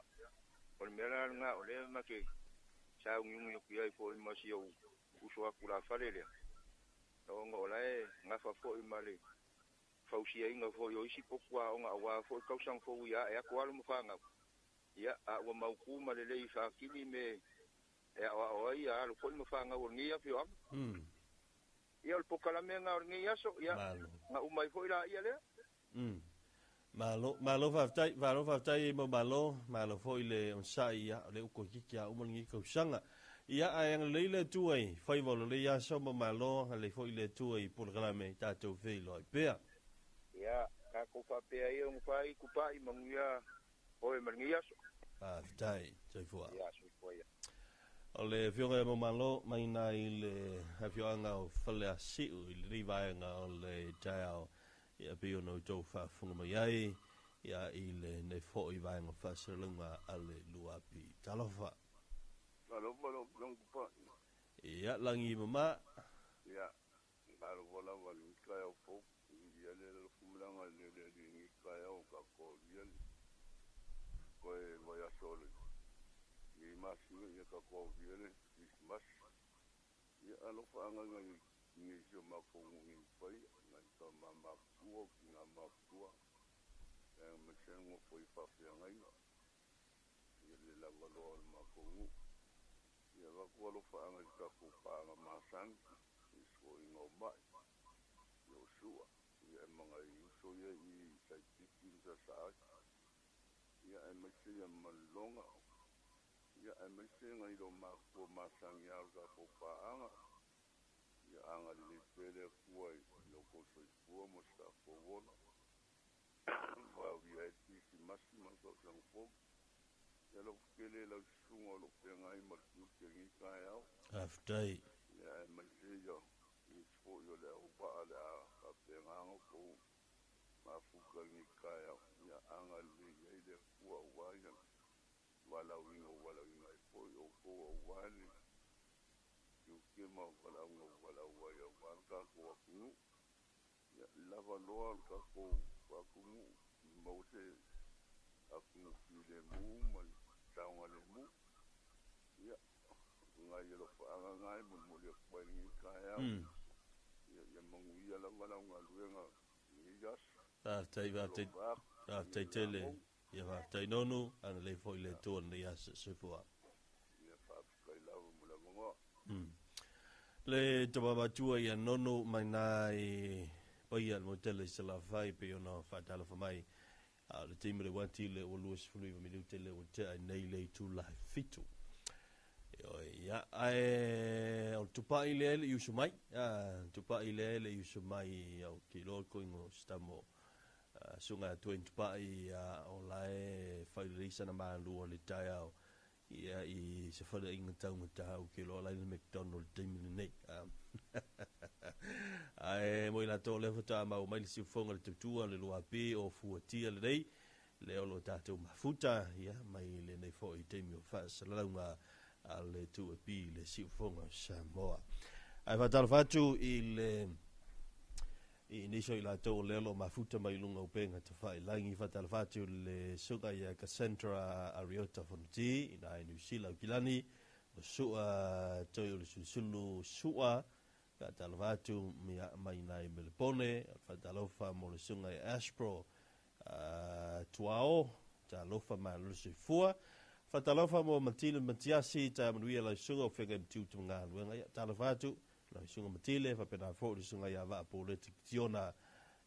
o le mea la lena o lea ma te sauniuni atu i ai foi ma si ou uso a tulafale lea, ona o la e nafa foi ma le fausiaina foi o isi potu aoga aua foi tausaga fou ia ae atu alo ma fanau. Ia, a ua mautu ma lelei faatini me e aoao ai ia alo foi ma fanau o lenei afioaga. Ia, o le polokalame lena o lenei aso, ia, Malo. na uma ai foi laia lea. Malo, malo faafetai, malo faafetai e Maumalo, malo foi le onosai, ia, o lea ua toeitiiti lava uma lenei tausaga. Ia, ae agalelei le Atua i faiva o lenei aso Maumalo, agalelei foi le Atua i polokalame i tatou feiloai pea. Ia, tatou faapea ia ona fai tupai manuia oe ma lenei aso. Faafetai, soifua. Ia, soifua ia. O le Afioga ia Maumalo mai ina i le afioaga o Faleasiu i lenei vaega o le taeao, ia pei ona outou faafofoga mai ai ia i lenei foi vaega o faasalalauga a le Luapi. Talofa. Talofa lau Afioga Tupai. Ia, lagi mama. Ia, talofa lava i lenei taeao fou. Ia le lofumalaga i le Alii i lenei taeao o tatou aulia le toe vaiaso o lenei masina ia tatou aulia le Kerisimasi. Ia alofa agaga i nei si o matou nuu i Paia, nai tama matutua o tina matutua, aemaise le nofo i faafeagaiga, ia le lava loa o le matou nuu. Ia avatu alofaaga i le tatou paaga masani, i soiga o mai, Iosua, ia e magai uso ia i Saititi ma Sasaai, ia aemaise ia Maliloga, ia aemaise nai lo matua masani a o le tatou paaga, ia agalelei pea le Atua i lo outou soifua ma se tatou ola, vaolia ai le Kerisimasi ma le tausaga fou. Ia alofa tele i lau susuga o lo o feagai ma le tiute i lenei taeao. Faafetai. Ia aemaise ia nisi foi o le auvaa le a faapena ona outou mafuta i lenei taeao, ia agalelei ai le Atua aua ia valaauina ua valaauina ai foi outou aua le tiute ma valaauga ua valaau ai aua le tatou atunuu. Ia lava loa le tatou atunuu i maua se atunuu filemu ma le saogalemu. Ia, nai alofaaga na e molimoli atu ai i lenei taeao. Ia, ia manuia lava lau galuega i lenei aso. Faafetai, faafetai, Alofa atu, faafetai manuia tele. lagou. Ia faafetai Nonu, agalelei foi le Atua i lenei aso. Soifua. Ia faafetai lava mo le avanoa. Le tama matua ia Nonu mai na i paia le motele i Salafai pe ona whaatalofa mai. Le taimi le wati le ua 29 minute le ua tea nei le itula 7. Ia, ae o le tupai le le iusu mai. Tupai le le iusu mai au ki loa ko ingo stamo. Sunga atu en tupai o lae whairisa na malu o le taiao. Ia i se whare inga taunga tau ki loa lai le McDonald taimi nei. Ae mo i la tō le whata mau mai le siufonga le tutua le luapi o fuatia le nei. Le olo tātou mafuta, ia, mai le nei fo i taimi o whaasalaunga a le tuapi le siufonga Samoa. Ae whatalo whatu i le i niso i la tō lelo mafuta mai lunga upenga te whai langi whatalo whatu le suka ia Cassandra Ariota Fonti i nai New Zealand kilani o sua toi o le susulu sua whatalo whatu mai nai Melbourne whatalofa mo le sunga i Ashbro tuao talofa ma lusi fua whatalofa mo Matile Matiasi ta manuia lai sunga o whenga mtiu te mga luenga ia talofa atu lai sunga Matile whapena fo le sunga ia vaa pōle te tiona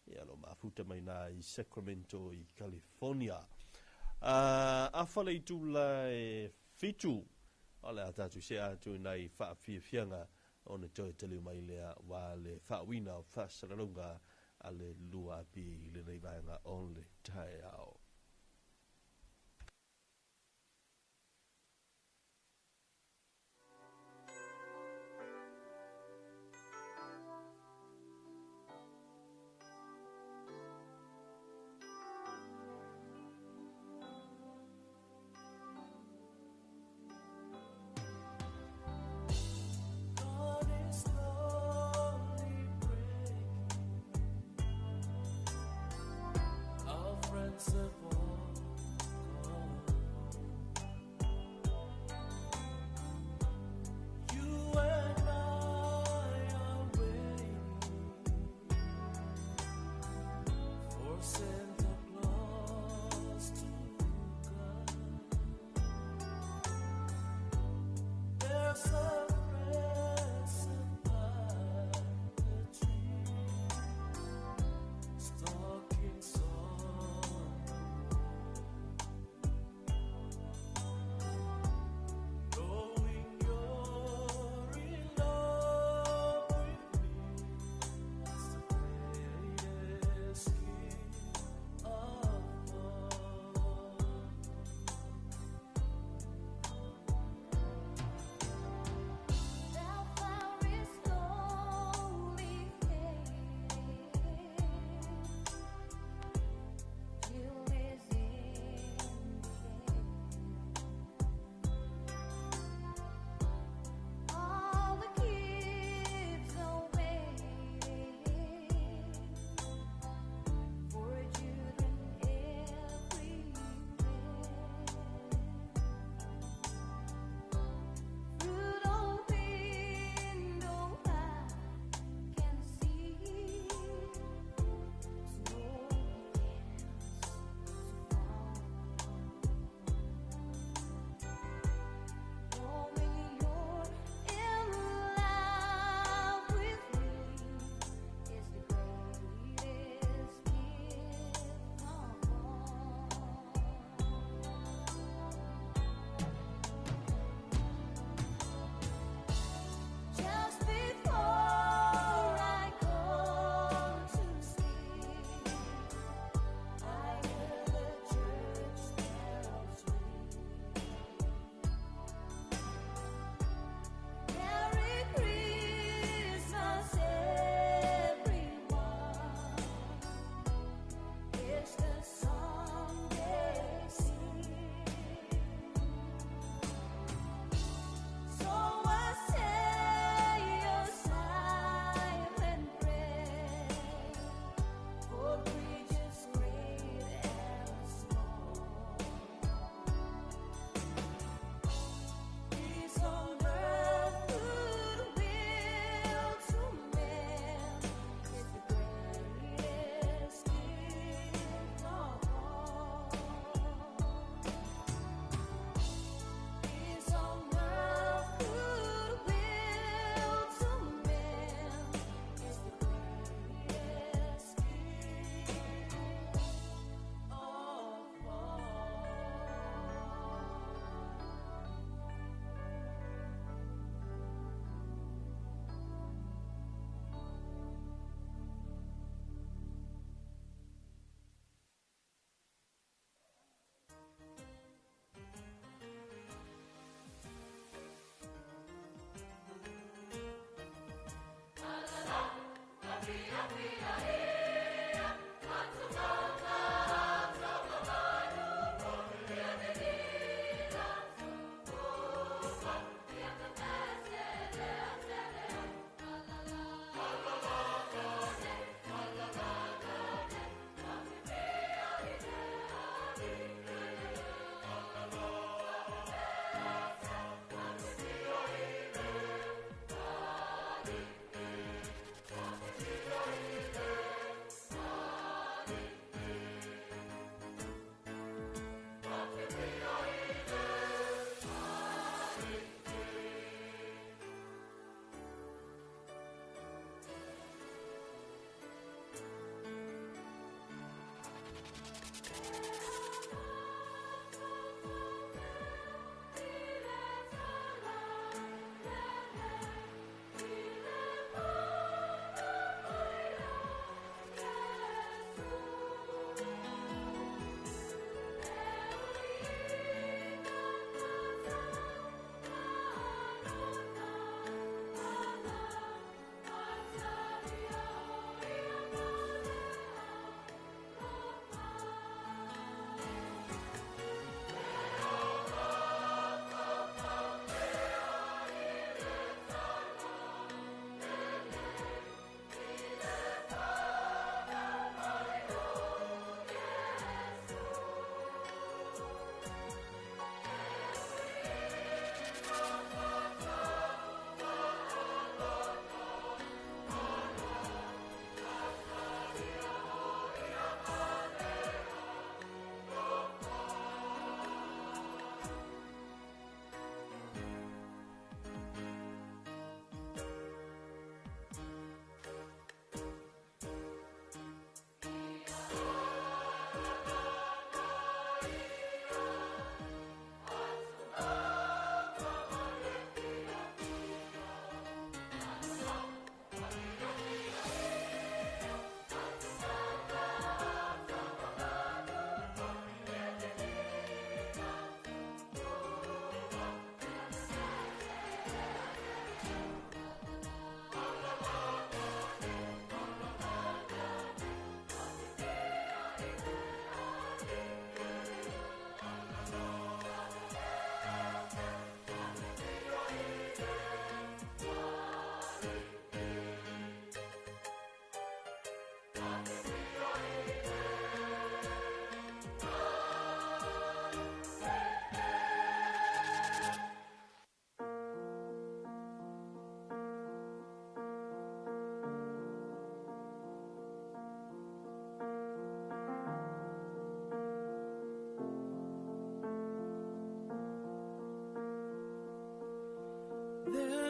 ia lo mafuta mai nā i Sacramento i California. Afa le itula e 7 o le atatu se atu nai whaafiafianga o ne toi tele mai lea wa le whaawina o whaasalalunga a le lua pi le nei vaenga o le taiao. Support.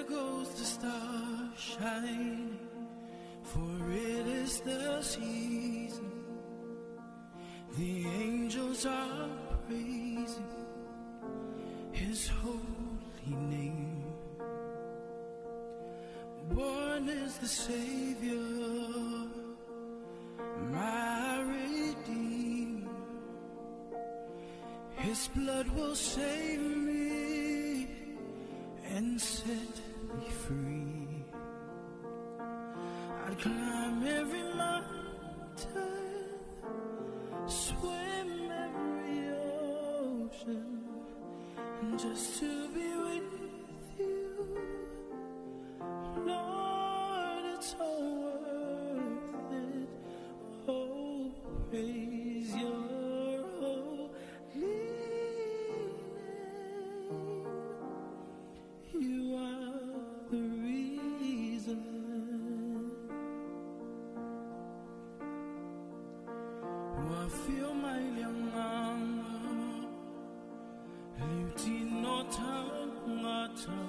goes the star shining, for it is the season. The angels are praising His holy name. Born is the Savior, my Redeemer. His blood will save me and set me free. I'd climb every mountain, swim every ocean, just to be with you. Lord, it's all worth it. Oh, praise your holy name. You are the reason. Ua feel my lianganga, liutino tangata,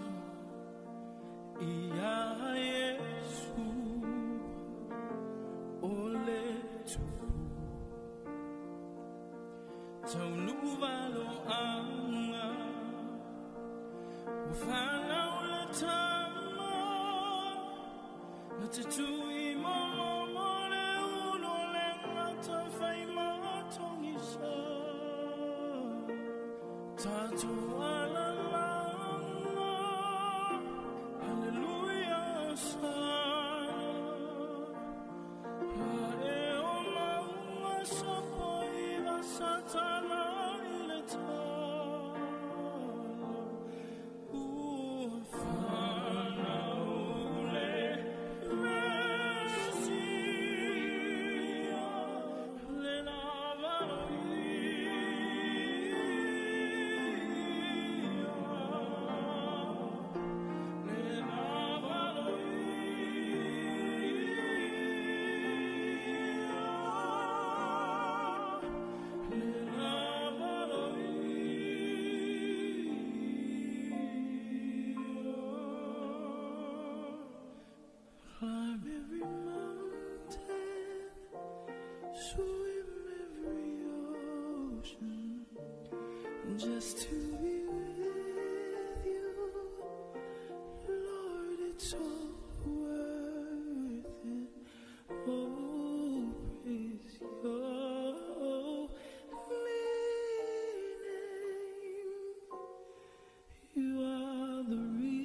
ia Yesu, ole tupu. Taunuvalo anga, ua whanau le tama, na te tui momo le ulo le ngata whai matongisa. Tātou alalanga, hallelujah, sana. Hae o maunga sopo i va satana i le talo. Ua whanau le Mesia, le lavalo ia. Le lavalo ia. Le lavalo ia. Climb every mountain, swim every ocean, just to be with you. Lord, it's all worth it. Oh, praise your holy name. You are the reason.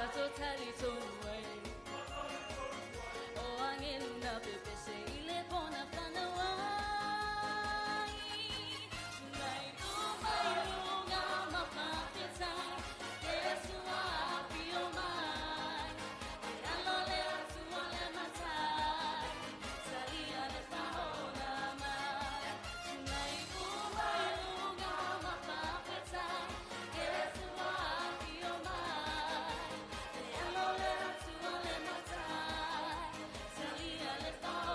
tatou talitonu ai. O angelu na pepese i le pona whanau ai. Tunai uma i lunga ma whawhetai, Yesu apio mai. E alo le atua le matai, talia le whaona mai. Tunai uma i lunga ma whawhetai, Yesu apio mai. E alo le atua le matai, talia le whaona mai.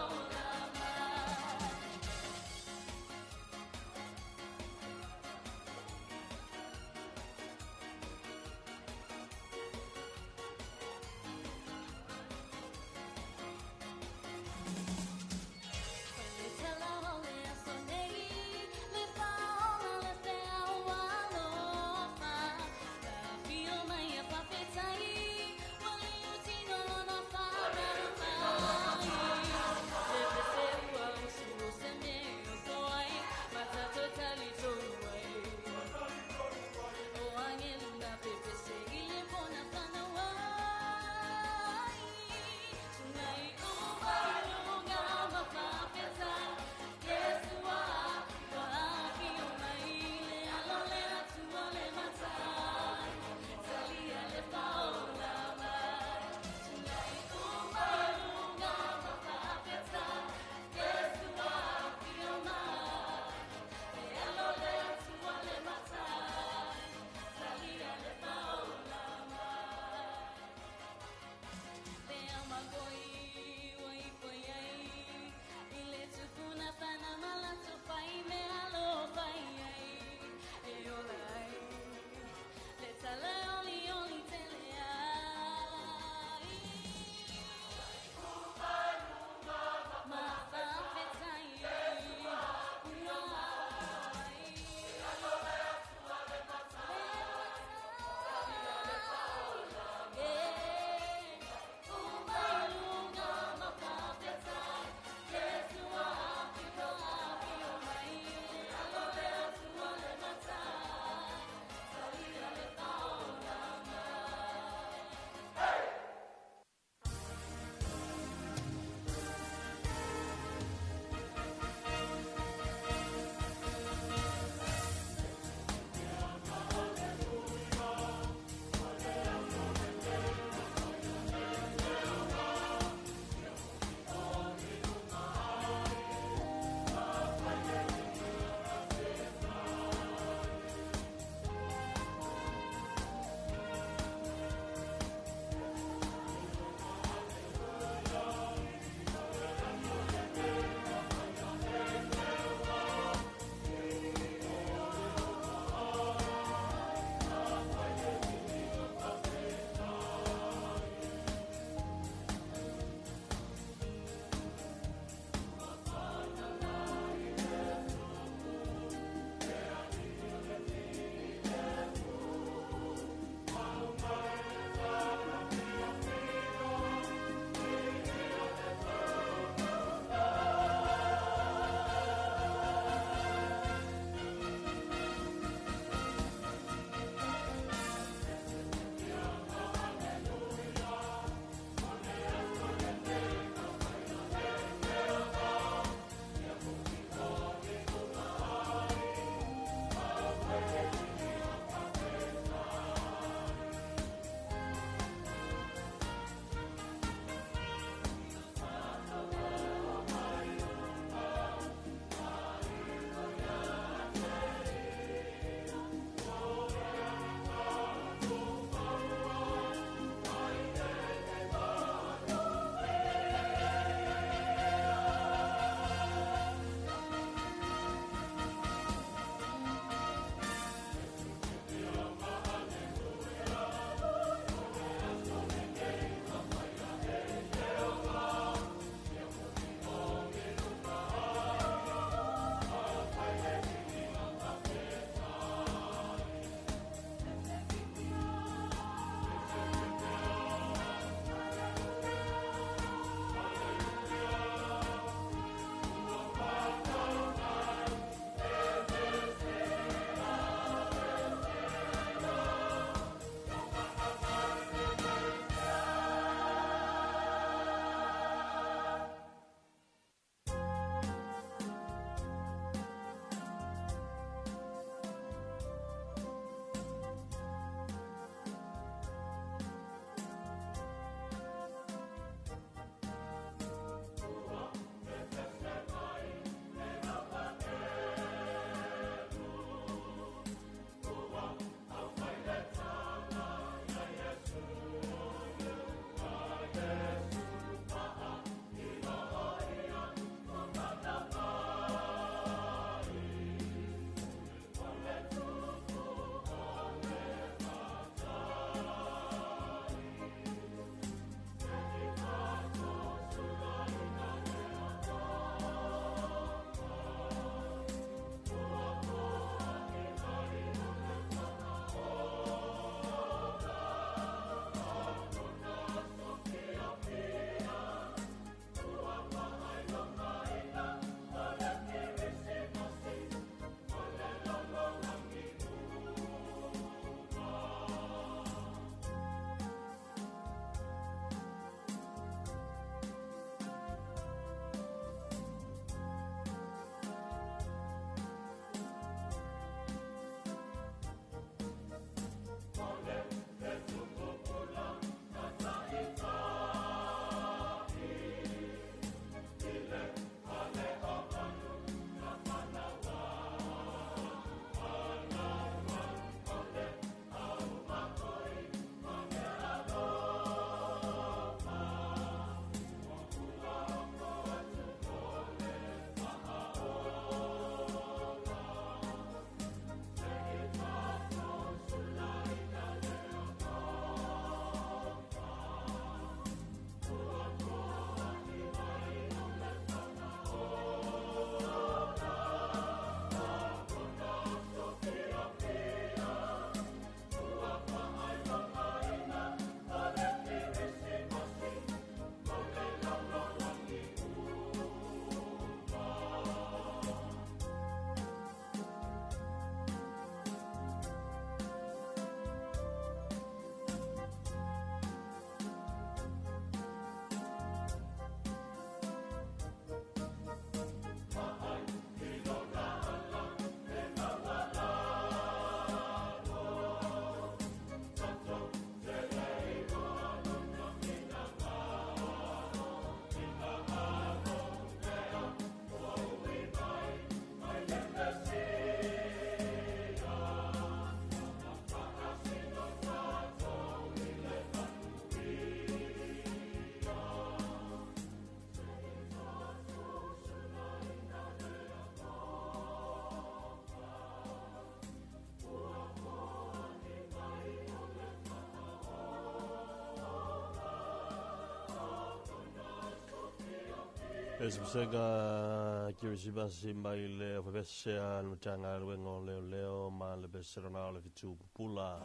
Esipsega kirisibasi mai le ofepesea le matagaluega o leoleo ma le peserona o le fitu pupula.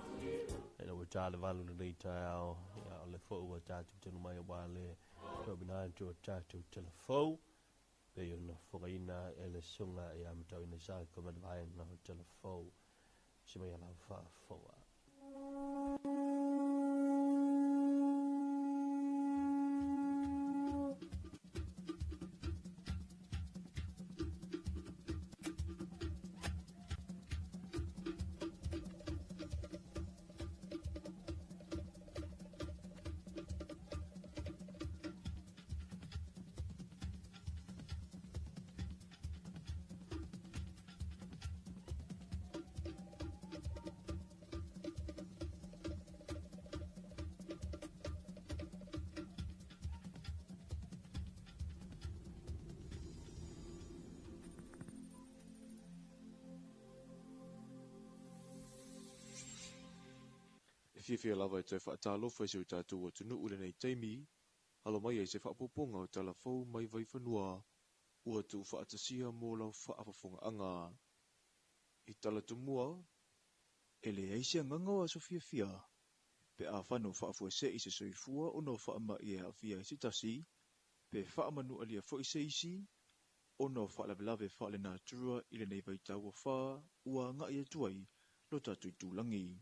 E na ua tale valu lenei taeao, ia o le foi ua tatou tenu mai aua le toapina atu o tatou telefou. Pei ona fogaina e le susuga ia Matauina Isako ma le vaega o telefou. Si mai ala faafofoga. Fiafia lava e toe faatalofa i si o tatou atunuu lenei taimi, alo mai ai se faaopoopoga o tala fou mai Vaifanua, ua tuufaatasia mo lau faafofogaaga. I tala tumua, e leai se agaga o aso fiafia, pe afai o faafuasei se soifua ona o faamai e aafia ai se tasi, pe faamanualia foi se isi, ona o faalavelave faalenatura i lenei vaitau afa ua agai atu ai lo tatou itulagi.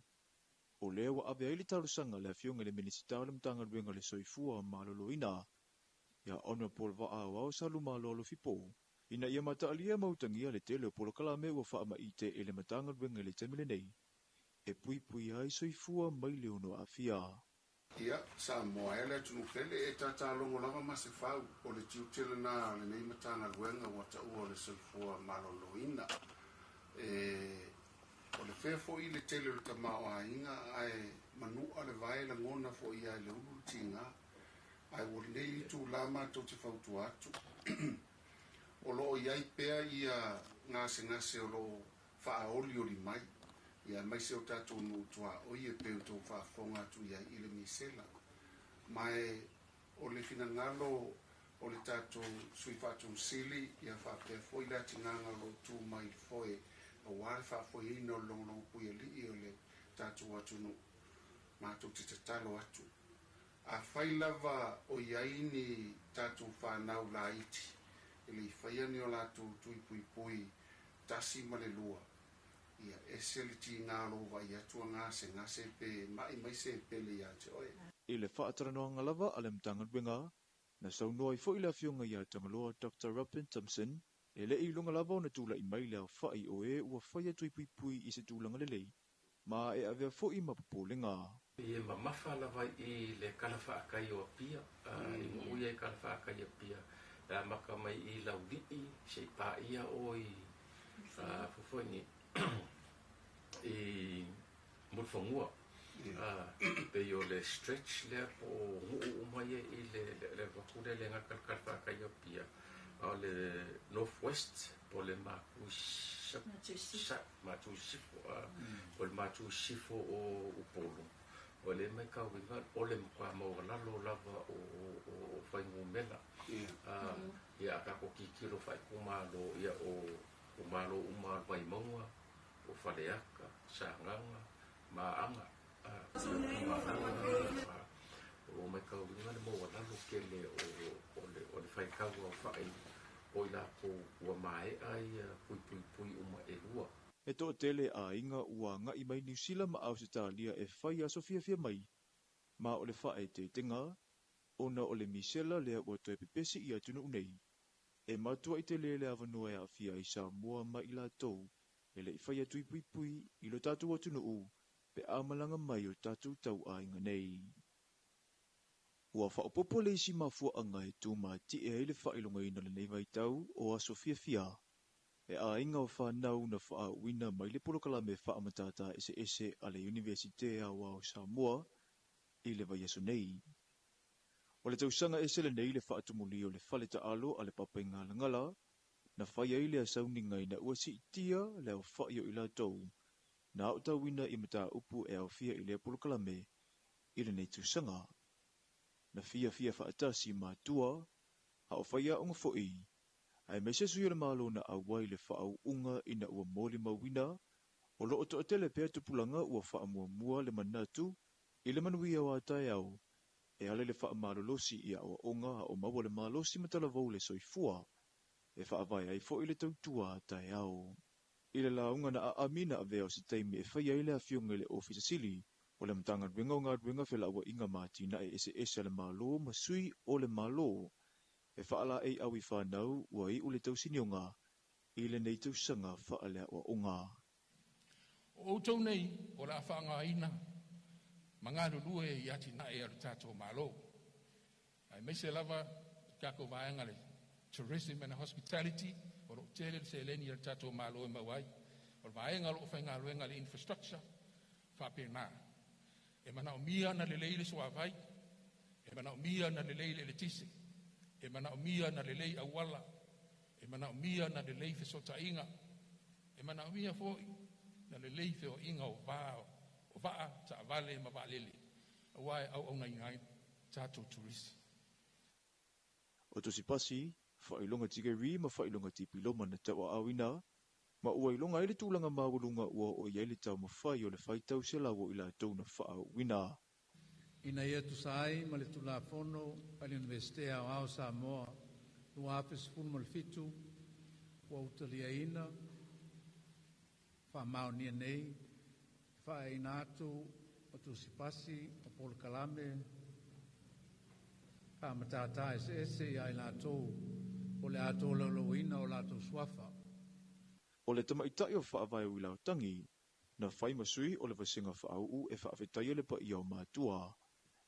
O lea ua ave ai le talosaga le afioga i le Minisita o le Matagaluega o le Soifua Maloloina, ia Honorable Vaaoao Salumalo Alofipo, ina ia mataalia ma utagia le tele o polokalame ua faamaite e le Matagaluega i le taimi lenei, e puipui ai soifua mai le ono aafia. Ia, Samoa e le atunuu pele e tatalogo lava ma se fau o le tiute lena o lenei Matagaluega ua taua o le Soifua Maloloina. E o le fea foi le tele o le tamaoaiga ae manua le vae lagona foi ia i le ulu le tiga. Ae ua lenei itulā matou te fautua atu. O loo iai pea ia gasegase o loo faaolioli mai. Ia aemaise o tatou nuu tuaoi e pei o tou faafofoga atu iai i le misela. Ma e o le finagalo o le tatou sui faatonsili ia faapea foi le atinaga o loo tu mai i le foe aua le faafoeina o le logologo puialii o le tatou atunuu. Matou te tatalo atu. Afai lava o iai ni tatou whanau laiti, e le i faia ni o latou tui puipui 1 ma le 2. Ia ese le tiga o lou vaai atu a gasegase pe mai mai se pele ia te oe. I le faatalanoaga lava a le Matagaluega, na saunoa ai foi le afioga ia Tagaloa Dr. Robin Thompson, e le i luga lava ona tulai mai le aofai o e ua faia tui puipui i se tulaga lelei, ma e avea foi ma popolega. E mamafa lava i le kala faakai o Apia, i nuu ia i kala faakai Apia, le amaka mai i Laulii, se i paia o i fofoini i Mulifanua. Pei o le stretch lea po o nuu uma ia i le vatu lea le gata le kala faakai o Apia, o le Northwest po le Matu Sifo, po le Matu Sifo o Upolu. O le mai kauiga o le matua maualalo lava o fuainumera. Ia a tatou kikilo faaikumalo ia o malo uma o le Vaimauga, o Faleata, Sagaga, Maaga. O lo mai kauiga le maualalo tele o le faitau aofai o i latou ua maea ia puipuipui uma e lua. E toatele aiga ua agai mai Niu Sila ma Ausetalia e fai aso fiafia mai, ma o le faaeteetega ona o le misela lea ua toe pepesi i atunuu nei. E matuai tele le avanoa e aafia ai Samoa ma i latou e le i faia tuipuipui i lo tatou atunuu pe a malaga mai o tatou tauaiga nei. Ua faaopoopo le isi mafuaaga e tumatie ai le faailogaina o lenei vaitau o aso fiafia. E aiga o whanau na faauina mai le polokalame faamatata eseese a le Universite Aoao o Samoa i le vaiaso nei. O le tausaga ese lenei le faatumuli o le fale taalo a le Papaigalagala, na fai ai le asauniga ina ua siitia le aofai o i latou, na aotauina i mataupu e aofia i lea polokalame i lenei tausaga. Na fiafia faatasi matua, A o faiaoga fo'i, aemaise sui o le Malo na auai le faauuga ina ua molimauina, o loo toatele pea tupulaga ua faamuamua le manatu i le manuia o a taeao e ala i le faamalolosi i aoaoga a o maua le malosi ma talavou le soifua e faavae ai fo'i le tautua a taeao. I le lauga na aami na avea o se taimi e faia ai le afioga i le Ofisa Sili o le Matagaluega o Galuega Felauaiga ma Atinae Eseese a le Malo ma sui o le Malo e faalaeiau i fanau ua iu le tausinioga i lenei tausaga faaleaoaoga. O outou nei o le a faaaogaina ma galulue i atinae a le tatou Malo, aemaise lava le tatou vaega le Tourism and Hospitality o lo o tele le seleni a le tatou Malo e maua ai. O le vaega o lo o faigaluega le infrastructure faapena. E manaomia ona lelei le suavai, e manaomia ona lelei le eletise, e manaomia ona lelei auala, e manaomia ona lelei fesootaiga, e manaomia foi na lelei feoaiga o va o vaa, taavale ma vaalele, aua e auaunaina ai tatou turisi. O tusipasi, faailoga tikeri ma faailoga tipiloma na tauaaoina, ma ua iloga ai le tulaga maualuga ua oo i ai le taumafai o le faitau selau o i latou na faaauuina. Ina ia tusa ai ma le Tulafono a le Iunivesite Aoao Samoa 2017 ua utaliaina faamaonia nei faaeina atu o tusipasi o polokalame faamatata eseese ia i latou o le a tolaulauina o latou suafa. O le tamaitai o faavae o Ilaotangi, na fai ma sui o le vasega faauu e faafetaia le paia o matua,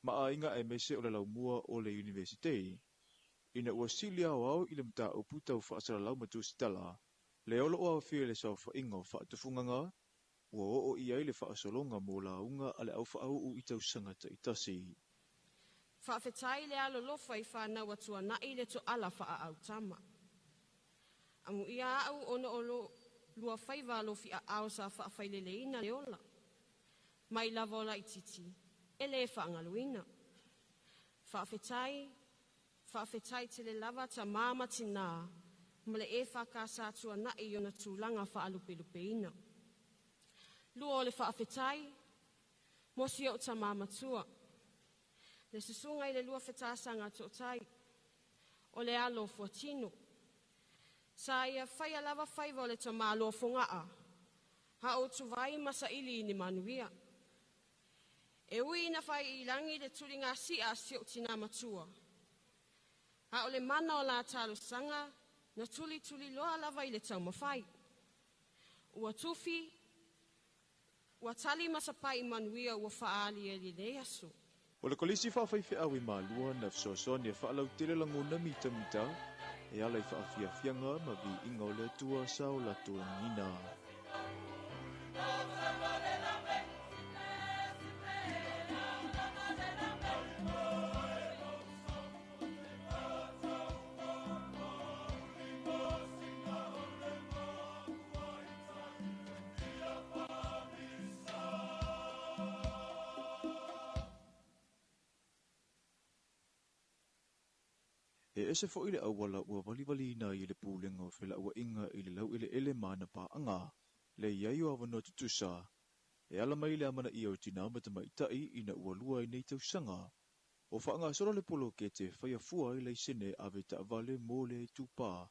ma aiga aemaise o le laumua o le Iunivesite, ina ua sili aoao i le mataupu tau faasalalau ma tusitala, le o loo aofia i le saofaiga o faatufugaga, ua oo i ai le faasologa mo lauga a le au faauu i tausaga taitasi. Faafetai le alolofa i fanau atuanai le toala faaautama. Amuia au ona o lo lua faiva alofi aao sa faafaileleina le ola. Mai lava o laititi, e le faagaluina. Faafetai, faafetai tele lava tamā ma tinā, ma le e whakasa atuanai i ona tulaga faalupelupeina. Lua o le faafetai, mo si o tamā matua. Le susuga i le lua fetasaga tootai, o le alo fuatino. Sa ia whaia lava faiva o le tamāloa fonga'a, ha o tuvai masaili i ni manuia. E ui ina whai i langi le tulinga si a si o tina matua. Ha o le mana o la talosanga, na tuli tuli loa lava i le taumawhai. Ua tufi, ua tali masapai i manuia ua whaali e le aso. O le kolisi faafai i malua na fesoasoani e faalautele lagona mitamita e ala i faafiafiaga ma viiga o le Atua sa o latou lagina. E ese fo'i le auala ua valivaliina ai e le pulega o felauaiga i le laueleele ma ana paaga, le iai o avanoa tutusa, e ala mai le amanaia o tinā ma tamaitai ina ua lua ai nei tausaga. O faagasolo le polokete faia fua ai laisene ave taavale mo le itupā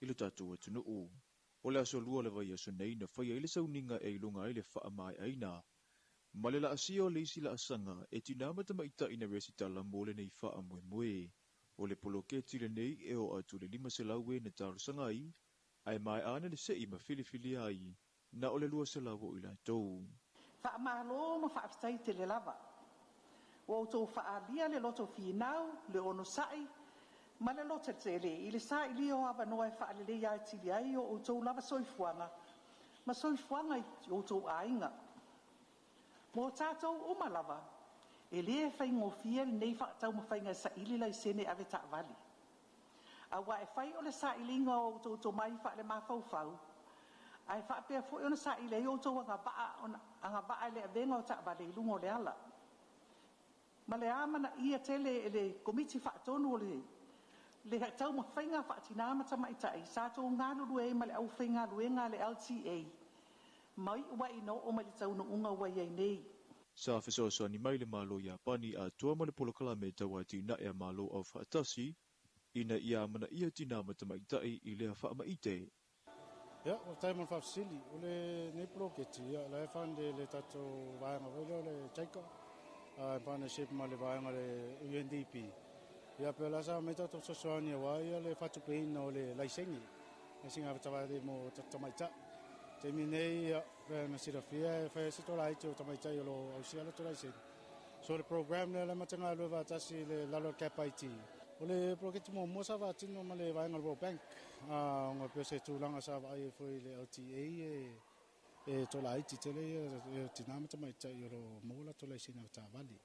i lo tatou atunuu. O le aso lua le vaiaso nei na faia ai le sauniga e iloga ai le faamaeaina. Ma le laasia o le isi laasaga e tinā ma tamaitai na resitala mo lenei faamoemoe. O le poloketi lenei e oo atu le 500 e na talosaga ai, ae maeana le sei ma filifilia ai, na o le 200 o i latou. Faamalo ma faafetai tele lava. Ua outou faaalia le loto finau, le onosai, ma le loto tele i le sailia o avanoa e faaleleia atili ai o outou lava soifuaga, ma soifuaga i outou aiga. Mo tatou uma lava, e le faigofie lenei faataumafaiga e saili laisene ave taavale. Auā e fai o le sailiga o outou tomai faale-mafaufau, ae faapea foi ona saili ai outou agavaa i le avega o taavale i luga o le ala. Ma le amanaia tele e le Komiti Faatonu o le Le taumafaiga faatinā ma tamaita'i sa tou galulue ai ma le aufaigaluega a le LTA ma iʻu ai ina oo mai le taunuuga ua iai nei. Sa fesoasoani mai le Malo Iapani atoa ma le polokalame tauatinae a Malo Aufaatasi ina ia amanaia tinā ma tamaitai i lea faamaite. Ia, faafetai mo le faafesili. O lenei poloketi, ia, la e fund e le tatou vaega foi lea o le JICA in partnership ma le vaega o le UNDP. Ia, pe o le a sa aumai tatou fesoasoani aua ia le faatupeina o le laisene, laisene avetaavale mo tatou tamaitai. Taimi nei, ia, pei ona silafia e fai ai se tolaiti o tamaitai o lo o ausia latou laisene. So le program lea la matou galulue faatasi i le lalo o le CAP IT. O le poloketi muamua sa faatino ma le vaega o le World Bank, ona pei o se tulaga sa vaai ai foi i le LTA e tolaiti tele ia tinā ma tamaitai o lo o maua latou laisene avetaavale.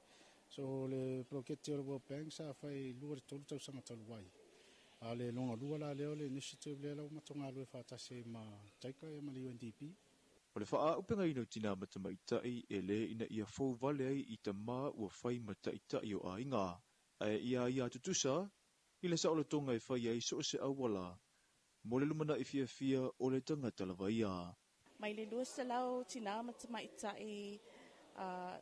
So o le poloketi o le World Bank sa fai i 2 i le 3 tausaga talu ai. A o le lona lua la lea o le initiative lea la ua matou galulue faatasi ai ma JICA ma le UNDP. O le faaaupegaina o tinā ma tamaitai e lē ina ia fou vale ai i tamā ua fai ma taʻitaʻi o aiga, ae ia ia tutusa i le saolotoga e fai ai so o se auala mo le lumanaʻi fiafia o le tagata lava ia. Mai le 200 tinā ma tamaitai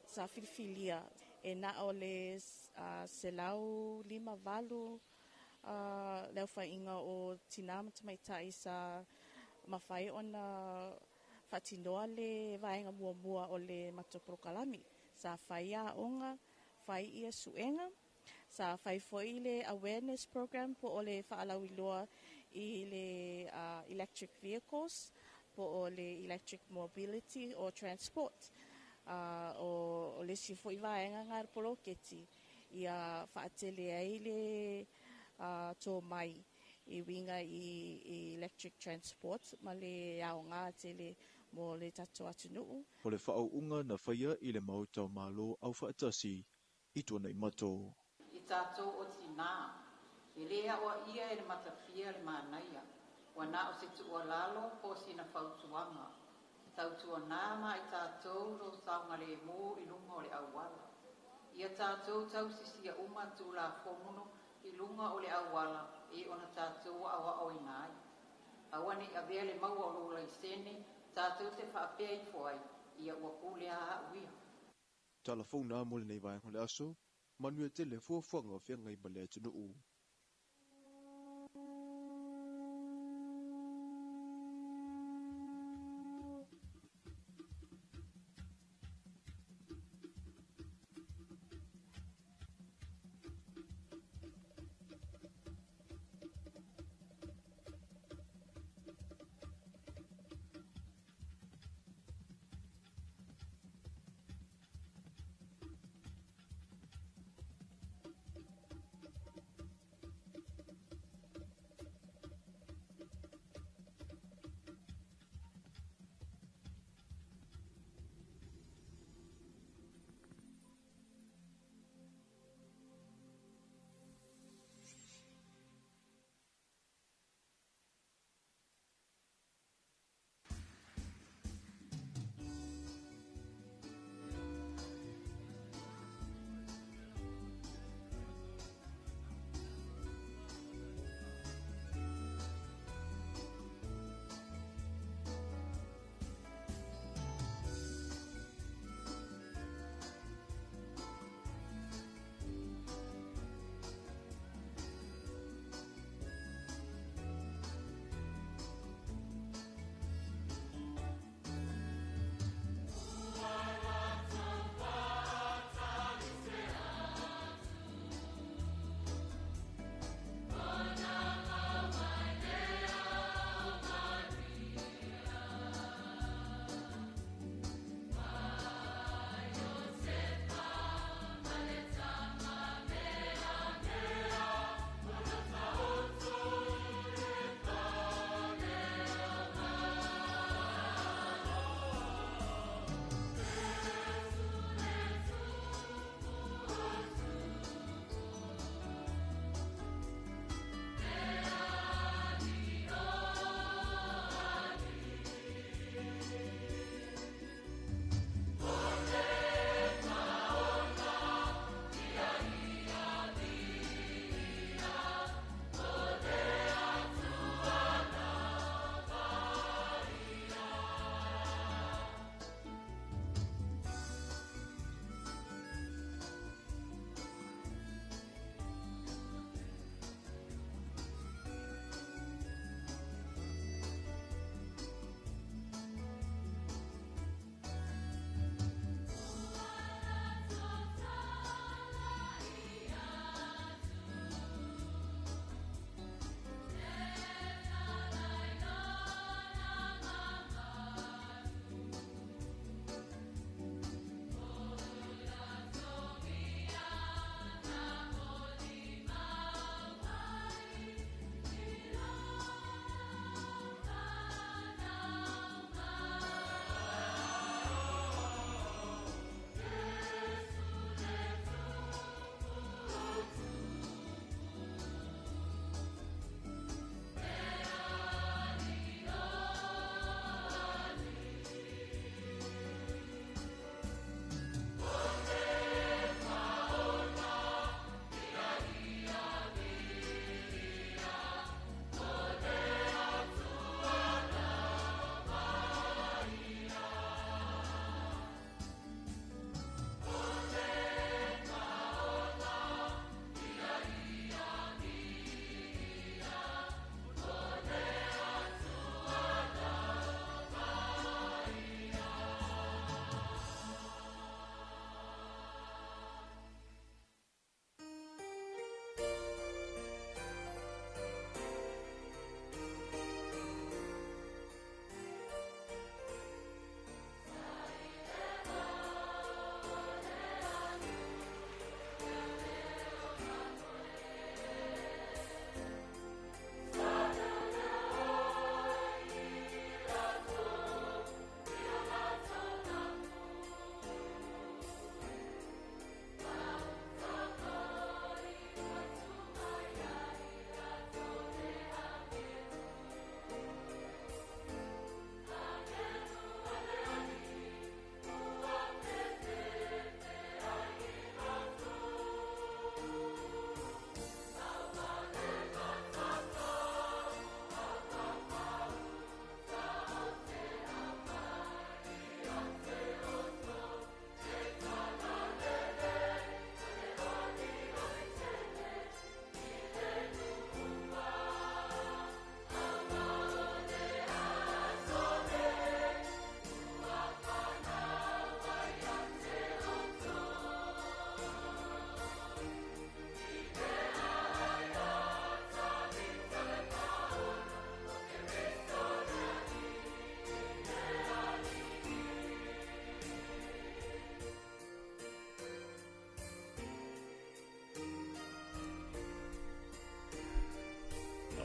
sa filifilia e na o le 158 le aofaiga o tinā ma tamaitai sa mafai ona faatinoa le vaega muamua o le matou polokalame. Sa fai aoga, fai ia suega, sa fai foi le awareness program po o le faalauiloa i le electric vehicles po o le electric mobility or transport. O le isi foi vaega lena o le poloketi ia faatele ai le tomai e uiga i electric transport ma le aoga tele mo le tatou atunuu. O le faauuga na faia i le Maota o Malo Aufaatasi i Tuanaimato. I tatou o tinā, e lē aʻoaʻia e le matafia le manaia, ua na o se tuualalo po o sina fautuaga. Tautuanā ma i tatou lou saogalēmū i luga o le auala. Ia tatou tausisia uma tulafono i luga o le auala e ona tatou aoaoina ai. Aua ne i avea le maua o lou laisene tatou te faapea ifo ai, ia ua pule a au ia. Tala fou na mo lenei vaega o le aso, manuia tele fuafuaga o feagai ma le atunuu.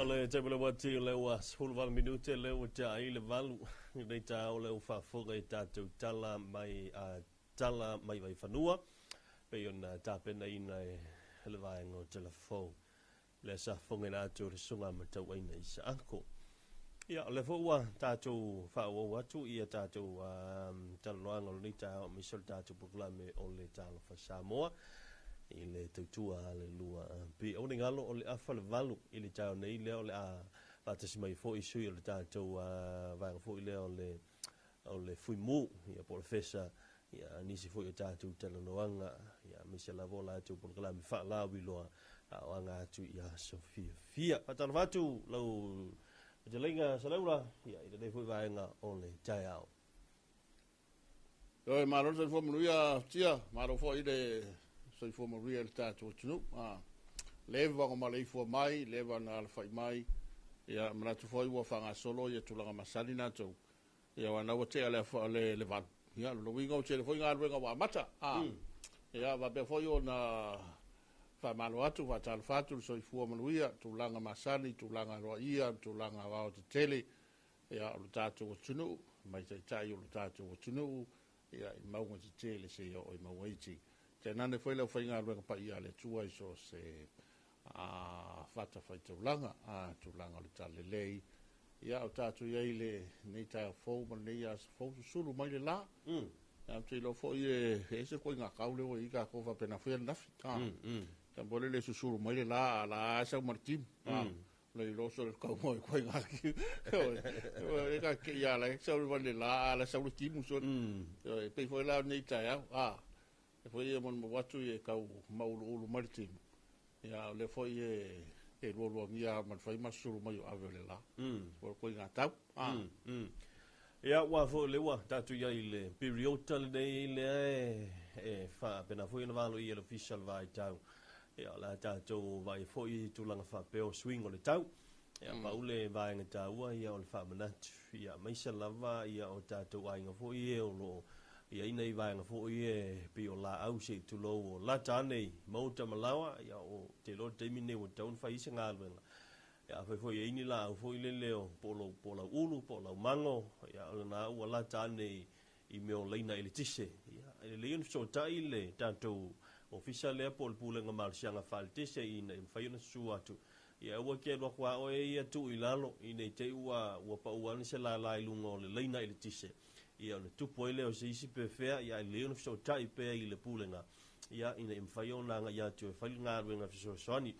O le taimi le wati o le ua 18 minute le ua tai le valu i nei tā o le ua faafofoga i tatou tala mai a tala mai Vaifanua pei ona tapenaina e le vaega o Telefou lea sa fofogaina atu e le Susuga Matauaina Isaako. Ia, o lea foi ua tatou faaauau atu ia tatou talanoaga o lenei taeao aemaise o le tatou polokalame o le Talofa Samoa i le tautua a le 2AP. Aua ne i galo o le afa le valu i le taeao nei lea o le a faatasi mai foi sui o le tatou vaega foi lea o le o le Fuimu ia po o le FESA ia nisi foi o tatou talanoaga ia aemaise lava o latou polokalame faalauiloa a o aga atu i aso fiafia. Faatalofa atu lau fetalaiga Saleula ia i lenei foi vaega o le taeao. Ioe, malo le soifua manuia Tia, malo foi le soifua manuia i le tatou atunuu. Leva ona maleifua mai, leva ona alafai mai, ia manatu foi ua faagasolo ia tulaga masani natou. Ia aua na ua tea le afa le le valu. Ia lona uiga ua tele foi galuega ua amata. Ia faapea foi ona faamalo atu, faatalofa atu le soifua manuia, tulaga masani, tulaga aloaia, tulaga aoaotetele, ia o le tatou atunuu, mai taitai o le tatou atunuu, ia i mauga tetele seia oo i mauga iti. Tainane foi le aufaigaluega paia a le Atua i so o se fatafaitaulaga, tulaga o le talalelei. Ia, o tatou i ai i lenei taeao fou ma lenei aso fou, susulu mai le la. Ia, ou te iloa foi e ese le ituaiga kau lea ua i ai tatou faapena foi ananafi. Tapo le susulu mai le la, a la e sau ma le timu. Le iloa so le kau mo ituaiga timu. E ka ke ia la, sau le le la, a la sau le timu so. E pei foi la nei taeao. E foi e molimau atu e tau mauluulu mai le timu. Ia, o lea foi e lualuagia ma le fai ma susulu mai o ave o le la. O le koiga tau. Ia, ua foi le ua tatou i ai i le piriota lenei lea e faapena foi ona valo ia le ofisa o le vaitau. Ia, o le a tatou vaai foi i tulaga faapea o suiga o le tau. Ia, pau le vaega taua ia o le faamanatu. Ia, aemaise lava ia o tatou aiga foi e o lo o i ai nai vaega foi e pei o laau se i tulou o lata ane i maota ma laoa, ia o te iloa le taimi lenei ua tatau ona fai ai se galuega. Ia, afai foi e i ai ni laau foi lele o po o lau, po o lau ulu, po o lau mago, ia o lena ua lata ane i mea o laina eletise. Ia, e lelei ona fesootai le tatou ofisa lea po o le Pulega Malosiaga Faaeletise ina ia mafai ona susu atu. Ia, aua e te alu atu lava oe ia tuu i lalo ina i te i ua pau ane se lala i luga o le laina eletise. Ia, ona tupu ai lea o se isi pefea, ia, e lelei ona fesootai pea i le Pulega, ia, ina ia mafai ona agai atu e fai le galuega fesoasoani.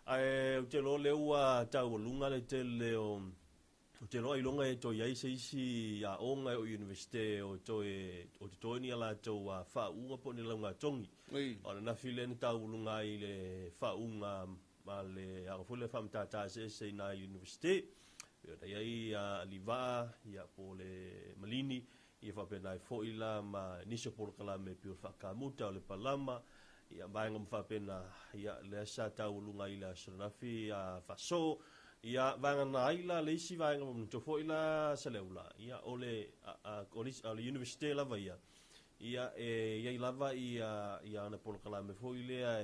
Ae ou te iloa o lea ua taualuga le tele o, ou te iloa ailoga e toe i ai se isi aoga e oo i Iunivesite o toe, o totoe ni a latou faauuga po o ni laugatogi. O ananafi lea na taualuga ai i le faauuga a le aoga foi lea faamatata eseese i nai Iunivesite. Pei ona i ai Alivaa, ia, po o le Malini, ia faapena ai foi la ma nisi o polokalame pei o le Faakamuta, o le Palama, ia vaega uma faapena, ia lea sa taualuga ai i le aso ananafi faaso. Ia vaega ai la le isi vaega manatua foi la Saleula, ia o le o le Iunivesite lava ia, ia e i ai lava ia ia ana polokalame foi lea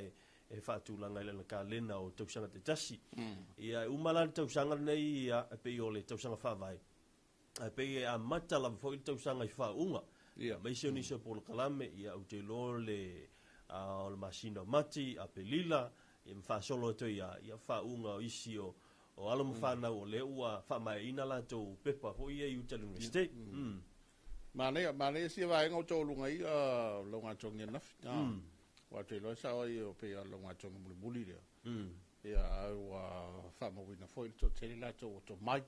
e faatulaga i lana kalena o tausaga taitasi. Ia e uma la le tausaga lenei ia e pei o le tausaga faavae, ae pei e amata lava foi le tausaga i faauuga. Aemaise o nisi o polokalame, ia ou te iloa le o le masina o Mati, Apelila, ia ma faasolo atu ai lava, ia faauuga o isi o alo ma fanau o lea ua faamaeaina latou pepa foi ia i uta i le Iunivesite. Manaia, manaia sia vaega o taualuga ai laugatogi ananafi. Aua ou te iloa e sao ai o pei o le laugatogi mulimuli lea. Ia, ae ua faamauina foi le toatele latou o tomai.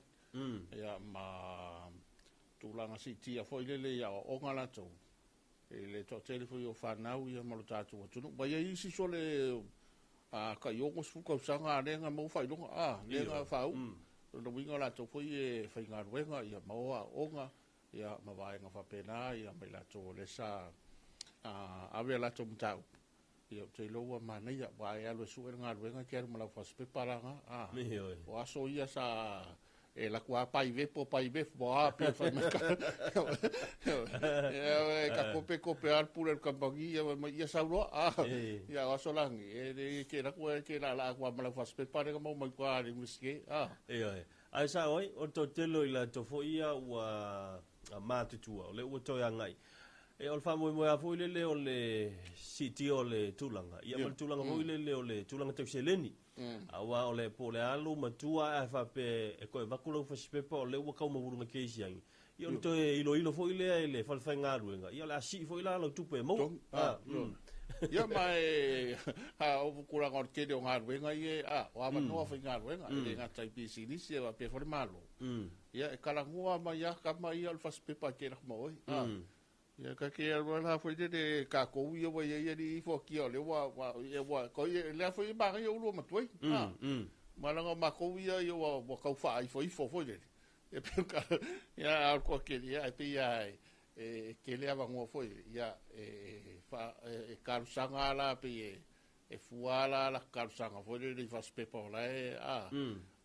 Ia, ma tulaga siitia foi lele i aoaoga latou, i le toatele foi o fanau ia ma lo tatou atunuu. Ma i ai isi sole tai 60 tausaga a lea na maua faailoga, a lea na faauu. O lona uiga o latou foi e faigaluega ia ma o aoaoga ia ma vaega faapena ia ma i latou o lea sa ave a latou mataupu. Ia, ou te iloa ua manaia, aua e alu e sue le galuega e te alu ma lau fasipepa la na. O aso ia sa E la kua pai vepo pai vefo a pe fa me ka e ka kope kope al pule kampangi ia ma ia saulo a ia aso langi e le ke la kua ke la la kua mala fas pe pare ka mau mai kua le miske a e oi ai sa oi o to telo ila to fo ia ua matutua o le ua toe agai e o le faamoemoe a foi lele o le siitia o le tulaga ia ma le tulaga foi lele o le tulaga tau seleni auā o le po o le alu matua ae faapea e toe avatu lau fasipepa o lea ua tau maualuga kesi agi ia ona toe iloilo foi lea i le falefaigaluega ia o le a sii foi la lau tupe e maua ia ma e a o tulaga o le tele o galuega ia a o avanoa faigaluega e le gata i pisinisi e faapea foi le Malo ia e talanoa mai lava tama ia o le fasipepa e tele atu ma oe a ia ka ke alu la foi le kākou ia ua ia ia li ifo kia o le ua ua ua ko ia le foi ma ia ulu matuai a ma langa makou ia ia ua ua kau faa ifo ifo foi le e pe ka ia al ko ke ia e pe ia e ke le avanoa foi ia e fa e kalusanga la pe e fua la la kalusanga foi le le fasipepa o la e a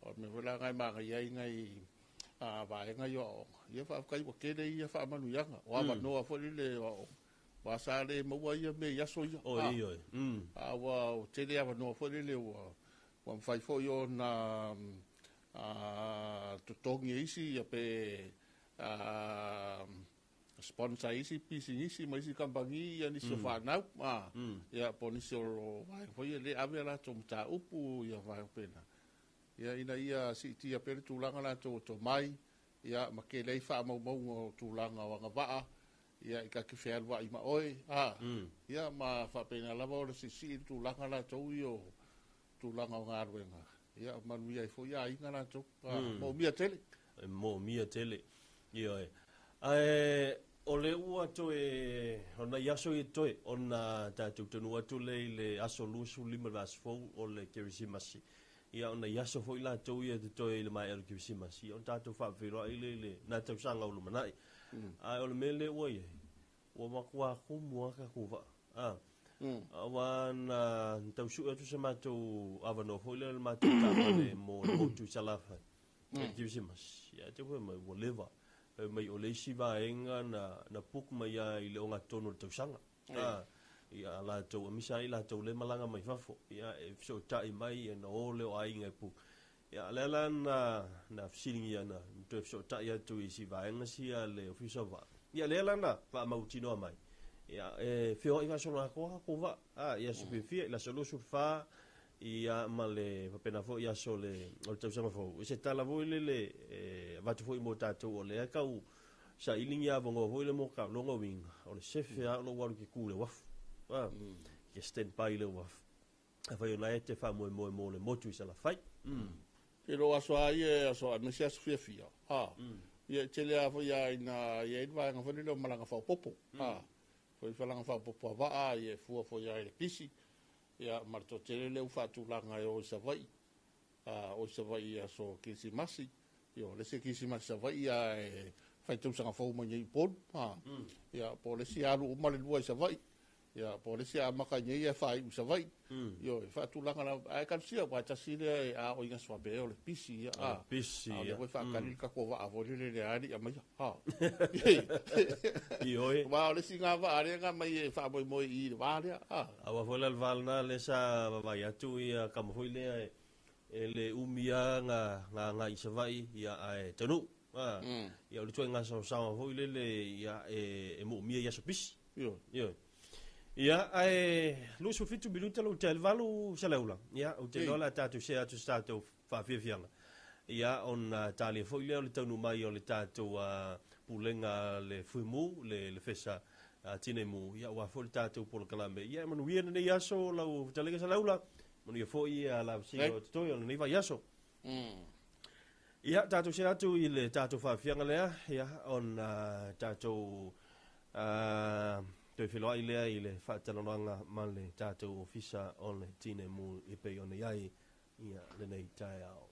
o me foi la ngai ma ngai ngai a vaega i aoaoga ia faafetai ua tele ia faamanuiaga o avanoa foi lele o aoaoga ua sa le maua ia mea i aso ia oi oi a ua o tele avanoa foi lele ua ua mafai foi ona a totogi e isi ia pe a sponsor isi pisinisi ma isi kamupani ia nisi o fanau a ia po o nisi o vaega foi ia le ave a latou mataupu ia vaega pena ia ina ia siitia pea le tulaga latou o tomai ia ma tele ai faamaumauga o tulaga o agavaa ia i ka te fealuai ma oe a ia ma faapena lava o le siisii le tulaga latou ia o tulaga o galuega ia manuia ai foi aiga latou a moomia tele e moomia tele ia e ae o le ua toe o nai aso ia toe ona tatou taunuu atu lea i le aso 25 le vaiaso fou o le Kerisimasi ia ona i aso foi latou ia totoe i le maea o le Kerisimasi ia ona tatou faafeiloai lea i lena tausaga o lumanai. Ae o le mea lea ua i ai, ua matua tumu lava tatou vaa. A, aua na tau sue atu se matou avanoa foi lea o le matou taavale mo le motu i Salafai i le Kerisimasi. Ia ae te fai mai ua leva. Fai mai o le isi vaega na book mai lava i le ogatotonu o le tausaga. A, ia a latou amisa ai latou lea malaga mai fafo, ia e fesootai mai ia ona o lea o aiga e book. Ia a lea la na na fesiligia na toe fesootai atu i si vaega sia le ofisa o vaa. Ia lea la na faamautinoa mai, ia e feoai faasoloatoa tatou vaa, a, i aso fiafia, i le aso 24, ia ma le faapena foi i aso o le o le tausaga fou. O se tala foi lele e avatu foi mo tatou o lea e tau saili ni avanoa foi lea mo ka lona uiga, o le sefe lava o lou alu i ke kū i le uafu. A, ke stand by i le uafu. Afai o na e te faamoemoe mo le motu i Salafai. Ke lou aso a ia e aso aemaise aso fiafia, a, ia e tele lava foi a ina i ai le vaega foi lele o malaga faaopoopo, a, foi malaga faaopoopo a vaa, ia e fua foi lava i le pisi, ia ma le toatele lea ua faatulaga e o i Savaii, a o i Savaii i aso Kerisimasi, ia o le isi Kerisimasi Savaii ae fai tausaga fou mai nei i Upolu, a, ia po o le isi alu uma le lua i Savaii, ia po o le isi amata i nei ae faaiu i Savaii, ioe, e faatulaga lava, ae talosia aua e tasi lea e a o i aso faapea o le pisi ia, a, pisi, a o lea foi e faatali le tatou vaa foi lele lea e le i aumaia, a. Ioe. Aua o le isi na vaa lea na aumai e faamoemoe i i le va lea, a. Aua foi la le va lena lea sa vaavaai atu ia tama foi lea e le umi lava na agai i Savaii ia ae taunuu. A, ia o le ituaiga saosaoa foi lele ia e moomia i aso pisi. Ioe. Ioe. Ia, ae 27 minuta lou tea i le 8 Saleaula. Ia, ou te iloa o le a tatou share atu se tatou faafiafiaga. Ia, ona talia foi lea o le taunuu mai o le tatou Pulega a le Fuimu, le Fesa Tineimu, ia aua foi le tatou polokalame. Ia, e manuia lenei aso lau fetalaiga Saleaula, manuia foi lavasiga o totoe o lenei vaiaso. Ia, tatou see atu i le tatou faafiafiaga lea, ia, ona tatou toe feiloai lea i le faatalanoaga ma le tatou Ofisa o le Tineimu e pei ona i ai ia lenei taeao.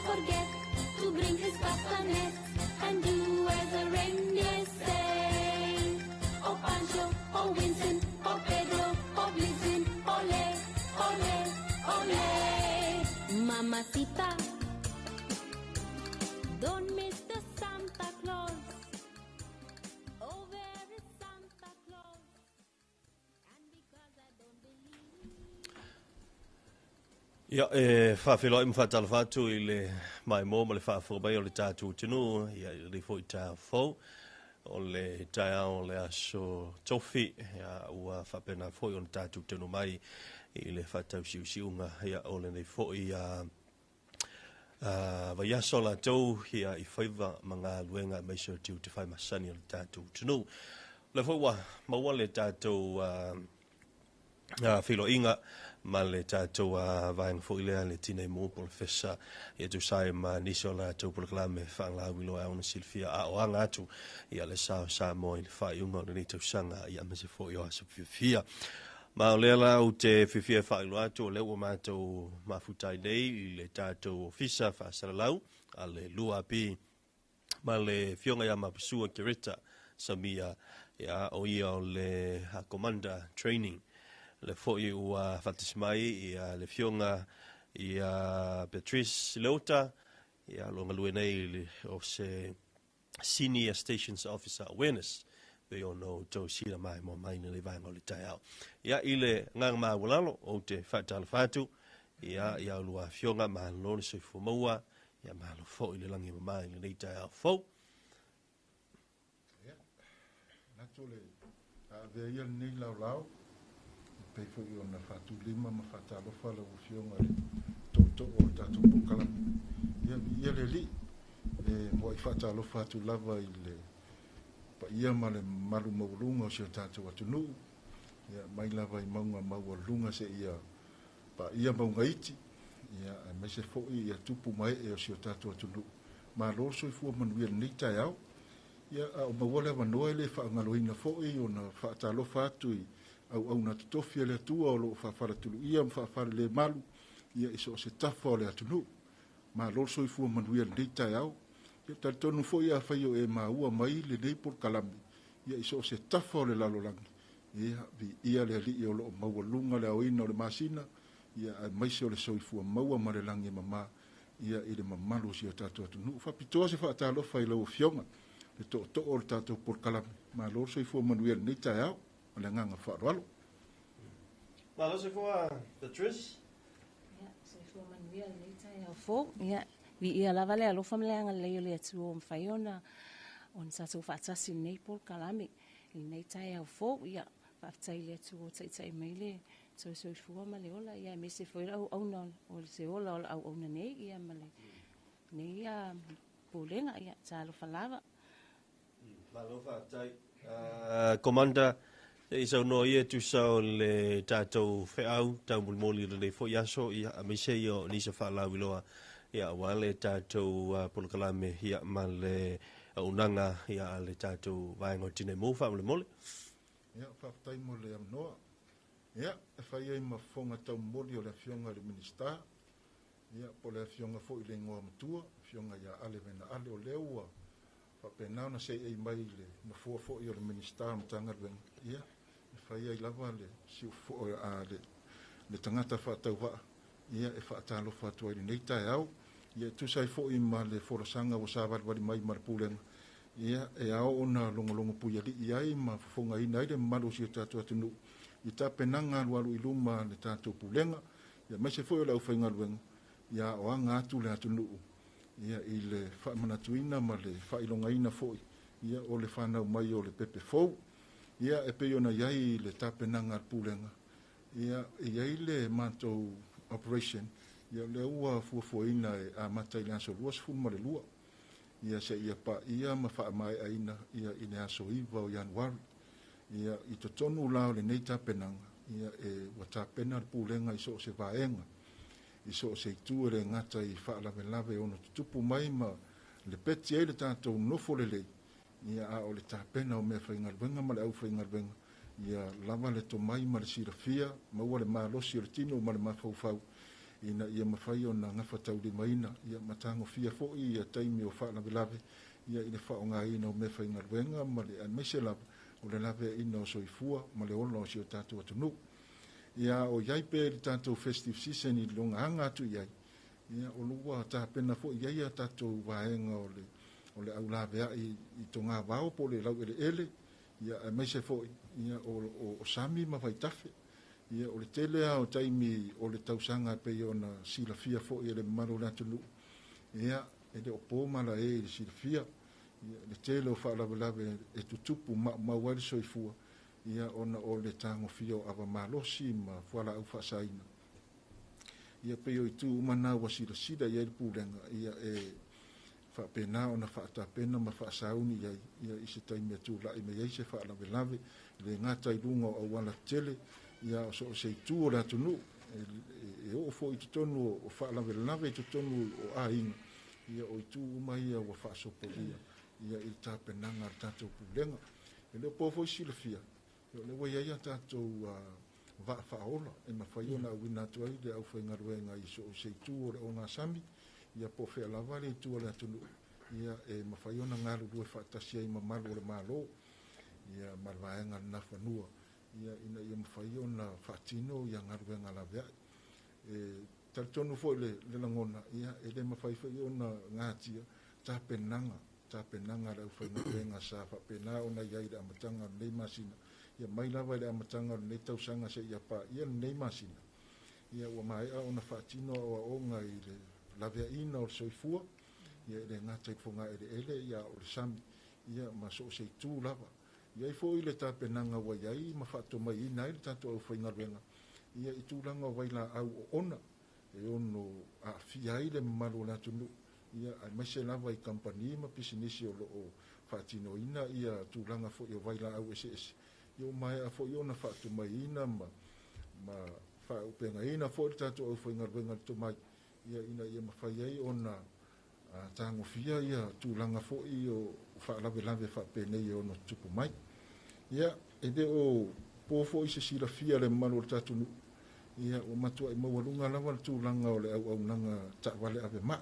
Don't forget to bring his castanet and do as the reindeer say. Oh Pancho, oh Winston, oh Pedro, oh Blitzen, ole, ole, ole. Mamacita, don't miss the Santa Claus. Oh, where is Santa Claus? And because I don't believe. Ia, e faafeiloai ma faatalofa atu i le maimoa ma le faafofoga mai o le tatou atunuu, ia i lenei foi taeao fou, o le taeao o le aso Tofi, ia, ua faapena foi ona tatou taunuu mai i le faatausiusiuga, ia, o lenei foi vaiaso latou, ia, i faiva ma galuega aemaise o tiute fai masani o le tatou atunuu. O lea foi ua maua le tatou feiloaiga ma le tatou vaega foi lea le Tinei Mu po o le FESA, ia tusa ai ma nisi o latou polokalame faalauiloa e ao ona silafia a o aga atu ia le sa o Samoa i le faaiuga o lenei tausaga, ia aemaise foi o aso fiafia. Ma o lea la ou te fiafia e faailoa atu, o lea ua matou mafuta ai nei i le tatou ofisa faasalalau a le 2AP ma le Afioga ia Mapasua Kereta Samia, ia, o ia o le Commander Training. Le foi ua faatasi mai ia le Afioga ia Beatrice Leota, ia, o lo o galue nei o se Senior Stations Officer Awareness, pei ona outou sila maimoa mai lenei vaega o le taeao. Ia, i le agaga maualalo, ou te faatalofa atu ia ia lua afioga, malo le soifua maua, ia malo foi le lagi e mama i lenei taeao fou. Ia, manatu o le a avea ia lenei laolao, e pei foi ona faatulima ma faatalofa lau Afioga i le tootoo o le tatou polokalame. Ia, viia le Alii, e muai faatalofa atu lava i le paia ma le mamalu maualuga o si o tatou atunuu, ia, mai lava i mauga maualuluga seia paia mauga iti, ia, aemaise foi ia tupu ma ee o si o tatou atunuu. Malo le soifua manuia i lenei taeao. Ia, a o maua le avanoa e le faagaloina foi ona faatalofa atu i auauna totofi a le Atua o lo o faafalatuluia ma faafalelemalu, ia, i so o se tafa o le atunuu. Malo le soifua manuia i lenei taeao. Ia, talitonu foi afai o e maua mai lenei polokalame, ia, i so o se tafa o le lalolagi, ia, viia le Alii o lo o maualuga le aoina o le masina, ia, aemaise o le soifua maua ma le lagi e mama, ia, i le mamalu o si o tatou atunuu. Faapitoa se faatalofa i lau Afioga, le tootoo o le tatou polokalame. Malo le soifua manuia i lenei taeao, ma le agaga faaaloalo. Malo soifua, Beatrice. Ia, soifua manuia i lenei taeao fou. Ia, viia lava le alofa ma le agalelei o le Atua ua mafai ona tatou faatasi i lenei polokalame i lenei taeao fou. Ia, faafetai i le Atua ua taitai mai le soisoifua ma le ola, ia aemaise foi le auauna o se ola o le auauna nei, ia ma le nei pulega, ia talofa lava. Malo faafetai. Commander, se i saunoa ia e tusa o le tatou feau taumolimoli i lenei foi aso, ia, aemaise ia o nisi o faalauiloa, ia, aua le tatou polokalame, ia, ma le auaunaga, ia, a le tatou vaega o Tinei Mu faamolemole. Ia, faafetai mo le avanoa. Ia, e fai ai ma fofoga taumoli o le Afioga i le Minisita, ia, po o le Afioga foi i le Igoa Matua, Afioga ia Ale Vena Ale, o lea ua faapena ona seei mai i le nofoa foi o le Minisita o le Matagaluega, ia, e fai ai lava le siufofoa a le tagata faatauvaa, ia, e faatalofa atu ai i lenei taeao. Ia, e tusa ai foi ma le folasaga ua savalivali mai ma le Pulega, ia, e ao ona logologo puialii ai ma fofogaina ai le mamalu o si o tatou atunuu i tapenaga alualu i luma a le tatou Pulega, ia, aemaise foi o le aufaigaluega, ia aoaga atu le atunuu, ia, i le faamanatuina ma le faailogaina foi, ia, o le fanau mai o le pepe fou. Ia, e pei ona i ai le tapenaga a le Pulega, ia, e i ai le matou operation, ia, o lea ua fuafuaina e amata i le aso 22, ia, seia paia ma faamaeaina, ia, i le aso 9 o Ianuari. Ia, i totonu la o lenei tapenaga, ia, e ua tapena le Pulega i so o se vaega, i so o se itu e le gata i faalavelave ono tutupu mai ma le peti ai le tatou nofo lelei, ia, a o le tapena o meafaigaluega ma le aufaigaluega, ia lava le tomai ma le silafia, maua le malosi o le tino ma le mafaufau, ina ia mafai ona gafataulimaina ia ma tagofia foi ia taimi o faalavelave ia i le faaaogaina o meafaigaluega ma le aemaise lava o le laveaiina o soifua ma le ola o si o tatou atunuu. Ia o iai pea i le tatou festive season i le logaaga atu i ai, ia o lo ua tapena foi i ai a tatou vaega o le o le au laveai i togavao po o le laueleele, ia aemaise foi ia o, o sami ma vaitafe. Ia o le tele lava o taimi o le tausaga e pei ona silafia foi e le mamalu o le atunuu, ia e le o po malae i le silafia, ia le tele o faalavelave e tutupu maumau ai le soifua, ia ona o le tagofia o ava malosi ma fualaau faasaina. Ia pei o itu uma na ua silasila i ai le Pulega, ia e faapena ona faatapena ma faasauni i ai, ia i se taimi e tulai mai ai se faalavelave, e le gata i luga o auala tetele, ia o so o se itu o le atunuu, e oo foi i totonu o faalavelave i totonu o aiga, ia o itu uma ia ua faasopolia ia i le tapenaga a le tatou Pulega. E le o po foi silafia, o lea ua i ai a tatou vaa faaola e mafai ona auina atu ai le aufaigaluega i so o se itu o le ogasami, ia po o fea lava le itu o le atunuu, ia e mafai ona galulue faatasi ai ma malu o le Malo, ia ma le vaega o le Nafanua, ia ina ia mafai ona faatino ia galuega laveai. E talitonu foi le lagona, ia e le mafai foi ona gatia tapenaga tapenaga a le aufaigaluega sa faapena ona i ai i le amataga o lenei masina, ia mai lava i le amataga o lenei tausaga seia paia lenei masina, ia ua maea ona faatino aoaoga i le laveaiina o le soifua, ia e le gata i le fogaeleele, ia o le sami, ia ma so o se itu lava. E i ai foi le tapenaga ua i ai ma faatomaiina ai le tatou aufaigaluega, ia i tulaga o vailaau oona e ono aafia ai le mamalu o le atunuu, ia aemaise lava i kamupani ma pisinisi o lo o faatinoina ia tulaga foi o vailaau eseese, ia ua maea foi ona faatomaiina ma faaupegaina foi le tatou aufaigaluega i le tomai, ia ina ia mafai ai ona tagofia ia tulaga foi o faalavelave faapenei e ono tutupu mai. Ia, e le o po foi se silafia le mamalu o le tatou nuu, ia ua matuai maualuga lava le tulaga o le auaunaga taavale ave mai.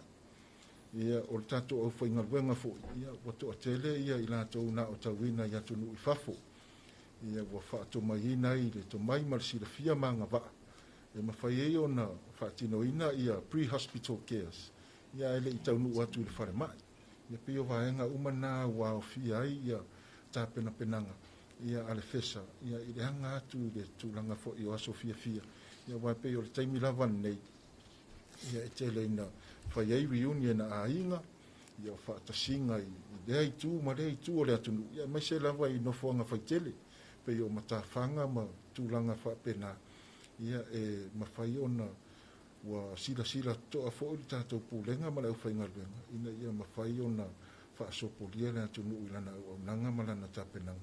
Ia, o le tatou aufaigaluega foi, ia ua toatele ia i latou na aotauina i atunuu i fafo. Ia ua faatomaiina ai le tomai ma le silafia ma agavaa e mafai ai ona faatinoina ia pre-hospital cares, ia ae le i taunuu atu i le falemai. Ia pei o vaega uma na ua aofia ai ia tapenapenaga ia a le FESA ia i le aga atu i le tulaga foi o aso fiafia. Ia aua e pei o le taimi lava lenei ia e tele ina fai ai reunion a aiga, ia o faatasiga i lea itu ma lea itu o le atunuu, ia aemaise lava i nofoaga faitele pei o matafaga ma tulaga faapena, ia e mafai ona ua silasila totoa foi le tatou Pulega ma le aufaigaluega ina ia mafai ona faasopolia le atunuu i lana auaunaga ma lana tapenaga,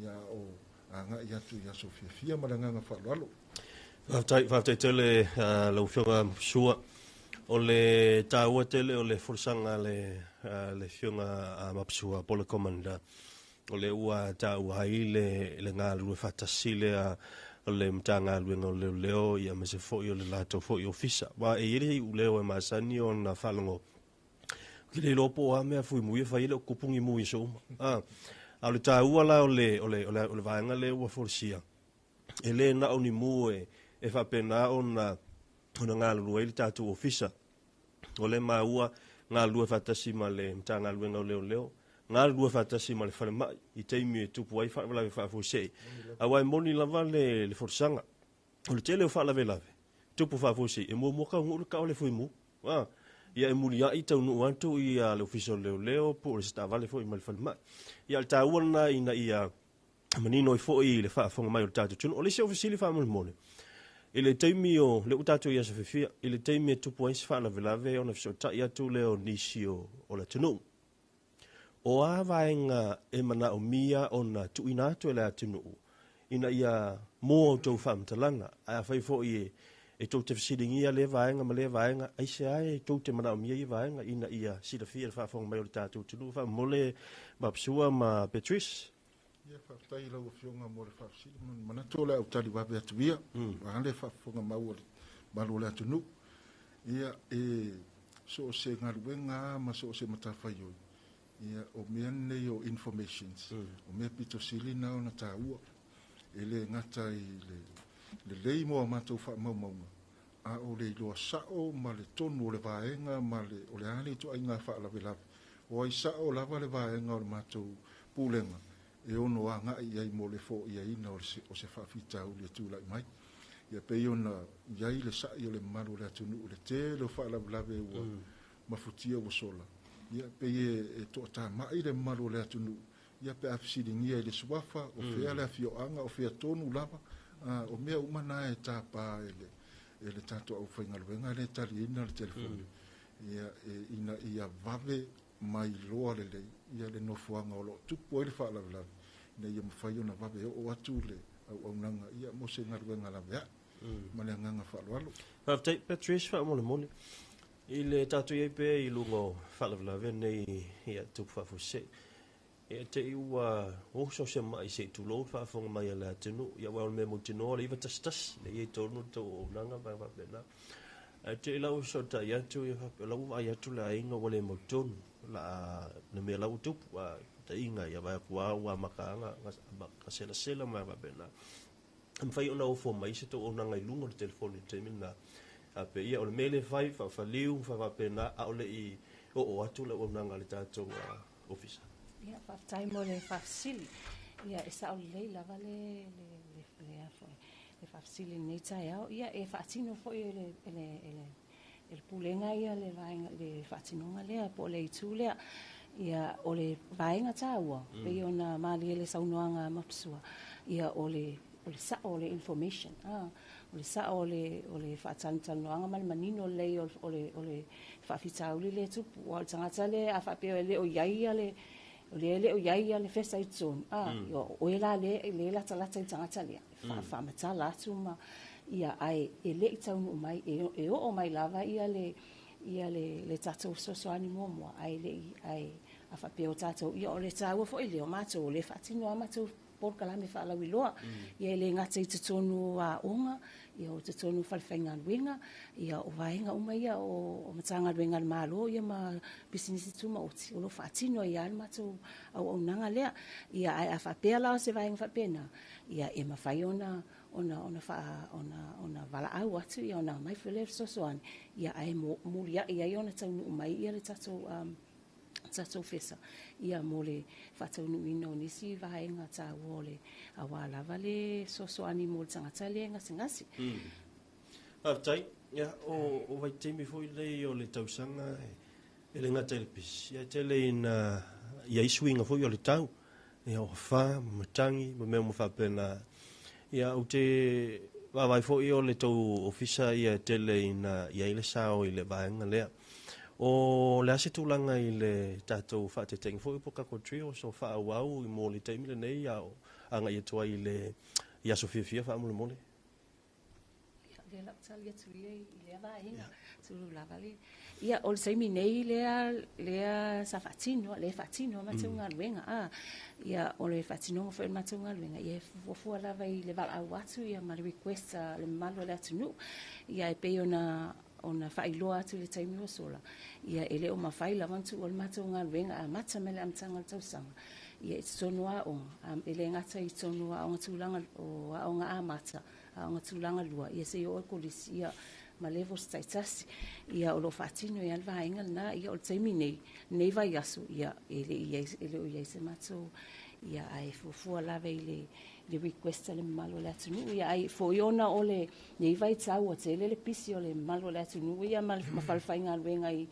ia a o agai atu i aso fiafia ma le agaga faaaloalo. Faafetai, faafetai tele lau Afioga Sua. O le taua tele o le folasaga a le le Afioga a Mapusua po o le Commander, o lea ua taua ai le le galulue faatasi lea o le Matagaluega o Leoleo ia aemaise foi o le latou foi ofisa. Aua e i ai le iuleo e masani ona faalogo, ou te le iloa po o a mea fuimu e fai ai, e le o tupu ni mu i aso uma. A o le taua la o le o le o le vaega lea ua folasia, e le na o ni mu e faapena ona galulue ai le tatou ofisa. O lea e maua galulue faatasi ma le Matagaluega o Leoleo, galulue faatasi ma le falemai i taimi e tupu ai faalavelave faafuasei. Aua e moni lava le folasaga, o le tele o faalavelave tupu faafuasei, e muamua taunuu le taavale fuimu. Ia e muliai taunuu atu ia le Ofisa o Leoleo po o se taavale foi mai le falemai. Ia o le taua lena ina ia manino ai foi i le faafofoga mai o le tatou atunuu. O le isi au fesili faamolemole, i le taimi o lea ua tatou i aso fiafia, i le taimi e tupu ai se faalavelave ona fesootai atu lea o nisi o le atunuu, o a vaega e manaomia ona tuuina atu e le atunuu ina ia mua outou faamatalaga? Ae afai foi e tou te fesiligia lea vaega ma lea vaega, aisea e tou te manaomia ia vaega ina ia silafia e le faafofoga mai o le tatou atunuu? Faamolemole Mapsua ma Beatrice. Ia, faafetai i lau Afioga mo le faafesili. Manatu o le a ou tali vave atu ia, vaeane le faafofoga mau a le malu o le atunuu. Ia e so o se galuega a ma so o se matafaioi, ia o mea nei o informations, o mea pito sili na ona tāua. E le gata i le lelei mo a matou faamaumauga, a o le iloa sa'o ma le tonu o le vaega ma le o le a le ituaiga faalavelave. O ai sa'o lava le vaega o le matou pulega e ono aga'i i ai mo le fo'iaina o se faafitauli e tula'i mai. Ia pei ona i ai le sa'i o le mamalu o le atunu'u i le tele o faalavelave ua mafutia ua sola, ia pei e to'atama'i le mamalu o le atunu'u, ia pe a fesiligia i le suafa, o fea le afio'aga, o fea tonu lava, o mea uma na e tapā e le tatou aufaigaluega lea e taliina le telefoni, ia e, ina ia vave mai loa lelei ia le nofoaga o lo'o tupu ai le faalavelave, ina ia mafai ona vave o'o atu le auaunaga ia mo se galuega lavea'i. Ma le agaga faaaloalo. Faafetai, Patrice, faamolemole. I le tatou i ai pea i luga o faalavelave nei ia tupu faafuasei. Ia te i ua oso se ma'i se i tulou le faafofoga mai a le atunuu, ia aua o le mea mautinoa o le 911 lea e i ai tonu le tou auaunaga ma faapena. Ae te i la ua fesootai atu ia faapea, o la ua vaai atu le aiga ua le mautonu la le mea la ua tupu, a taiga ia vaai atu lava ua amata lava ona selasela ma faapena. E mafai ona ofo mai se tou auaunaga i luga o le telefoni i le taimi lena. A pe ia o le mea lea e fai, faafaliu ma faapena, a o le i oo atu le auaunaga a le tatou ofisa. Ia, faafetai mo le faafesili. Ia, e sao lelei lava le le le le a foi le faafesili i lenei taeao. Ia, e faatino foi e le e le e le e le pulega ia le vaega le faatinoga lea po o le itu lea. Ia, o le vaega taua, pei ona malie le saunoaga a Maposua, ia o le o le sa'o o le information, o le sa'o o le o le faatalatalanoaga ma le manino lelei o le o le faafitauli lea e tupu. Aua o le tagata lea a faapea e le o i ai ia le o lea e le o i ai ia le fesa i totonu, o oe la lea e latalata i le tagata lea, faamatala atu ma ia ae e le i taunuu mai, e oo mai lava ia le ia le le tatou fesoasoani muamua, ae le i ae a faapea o tatou ia o le taua foi lea o matou o lea e faatino a matou polokalame faalauiloa. Ia e le gata i totonu o aoga, ia o totonu o falefaigaluega, ia o vaega uma ia o Matagaluega a le Malo ia ma pisinisi tumaoti, o lo o faatino ai lava le matou auaunaga lea. Ia ae a faapea la o se vaega faapena, ia e mafai ona ona ona faa ona ona valaau atu ia ona aumai foi lea fesoasoani, ia ae muliai ai ona taunuu mai ia le tatou tatou fesa ia mo le faataunuuina o nisi vaega taua o le aua lava le fesoasoani mo le tagata lea e gasegase. Faafetai. Ia, o vaitaimi foi lenei o le tausaga e le gata i le pisi, ae tele ina i ai suiga foi o le tau, ia o afa ma matagi ma mea uma faapena. Ia, ou te vaavaai foi o le tou ofisa ia e tele ina i ai le sao i le vaega lea. O le a se tulaga i le tatou faataitaiga foi po o tatou drills o faaauau mo le taimi lenei a o agai atu ai i le i aso fiafia faamolemole? Ia, lea la ou tali atu ia i lea vaega. Tulou lava le... Ia, o le taimi nei lea, lea sa faatino, lea e faatino a matou galuega. Ia, o le faatinoga foi o le matou galuega, ia e fuafua lava i le valaau atu ia ma le request a le mamalu o le atunuu. Ia, e pei ona ona faailoa atu i le taimi ua sola, ia e le o mafai lava ona tuua le matou galuega amata mai le amataga o le tausaga, ia i totonu o aoga, e le gata i totonu o aoga tulaga o aoga amata, aoga tulaga lua, ia seia oo i kolisi, ia ma levels taitasi. Ia o lo o faatino ai lava le vaega lena, ia o le taimi nei, lenei vaiaso, ia e le i e le o i ai se matou, ia ae fuafua lava i le le request a le mamalu o le atunuu, ia ai foi ona o lenei vaitau ua tele le pisi o le mamalu o le atunuu ia ma ma falefaigaluega i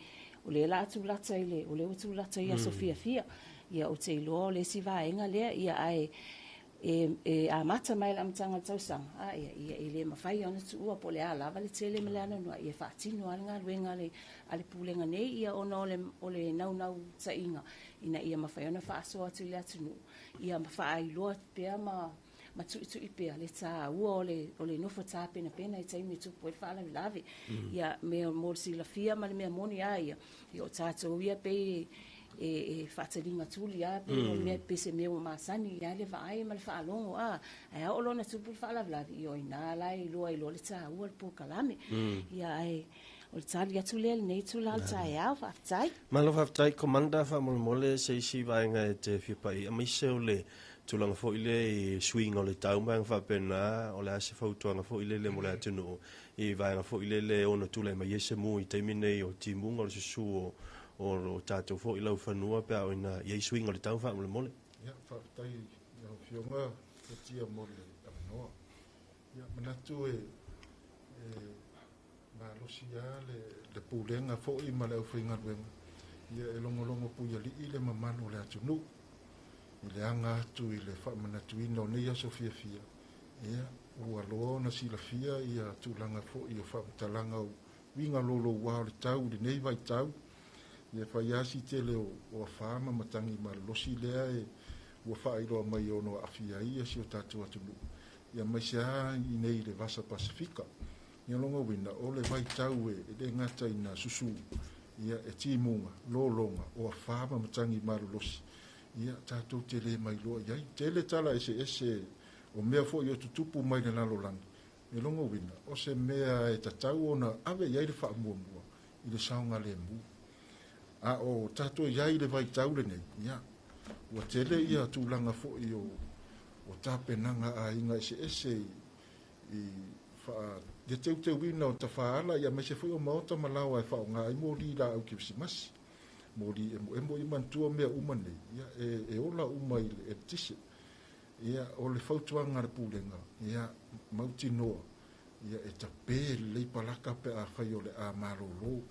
o lea la tulata i le o lea ua tulata i aso fiafia, ia ou te iloa o le isi vaega lea, ia ae e amata mai le amataga o le tausaga, a ia, ia e le mafai ona tuua po o le a lava le tele ma le anoanoai, ia faatino lava le galuega a le Pulega nei, ia ona o le naunautaiga ina ia mafai ona faasoa atu i le atunuu, ia ma faailoa pea ma tuitui pea le taua o le nofo tapenapena i taimi e tupu ai le faalavelave. Ia mea mo le silafia ma le mea moni a ia, ia o tatou ia pei e faataliga tuli lava pei o le mea pei se mea ua masani ai le vaai ma le faalogo, a ae a oo loa ona tupu le faalavelave, ia o i ina la e iloa ai loa le taua o le polokalame. Ia ae O le tali atu lea i lenei itula o le taeao. Faafetai. Malo faafetai Commander, faamolemole se isi vaega e te fia pa'i aemaise o le tulaga foi lea i suiga o le tau ma vaega faapena, o le a se fautuaga foi lele mo le atunuu i vaega foi lele e ono tulai mai ai se mu i taimi nei o timuga o le susu o tatou foi laufanua pe a oo ina i ai suiga o le tau faamolemole. Ia, faafetai i lau Afioga Fuatia mo le avanoa. Ia, manatu e malosi lava le pulega foi ma le aufaigaluega, ia e logologo puialii le mamalu o le atunuu i le aga atu i le faamanatuina o nei aso fiafia, ia, ua loa ona silafia ia tulaga foi o faamatalaga o uiga louloua o le tau i lenei vaitau, ia fai lava si tele o afa ma matagi malolosi lea e ua faailoa mai e ono aafia ai si o tatou atunuu, ia aemaise lava i inei i le Vasa Pasefika. Ia lona uiga, o le vaitau e le gata ina susu, ia e timuga, lologa, o afa ma matagi malolosi, ia tatou te le mailoa i ai. Tele tala eseese o mea foi o tutupu mai le lalolagi, me lona uiga, o se mea e tatau ona ave i ai le faamuamua i le saogalemu. A o tatou i ai i le vaitau lenei, ia, ua tele ia tulaga foi o tapenaga a aiga eseese i le teuteuina o tafaala, ia aemaise foi o maota ma laoa e faaaoga ai moli laau kerisimasi, moli emoemo, ia manatua mea uma nei, ia e ola uma i le eletise. Ia, o le fautuaga a le pulega, ia mautinoa, ia e tape lelei palaka pe afai o le a malolo.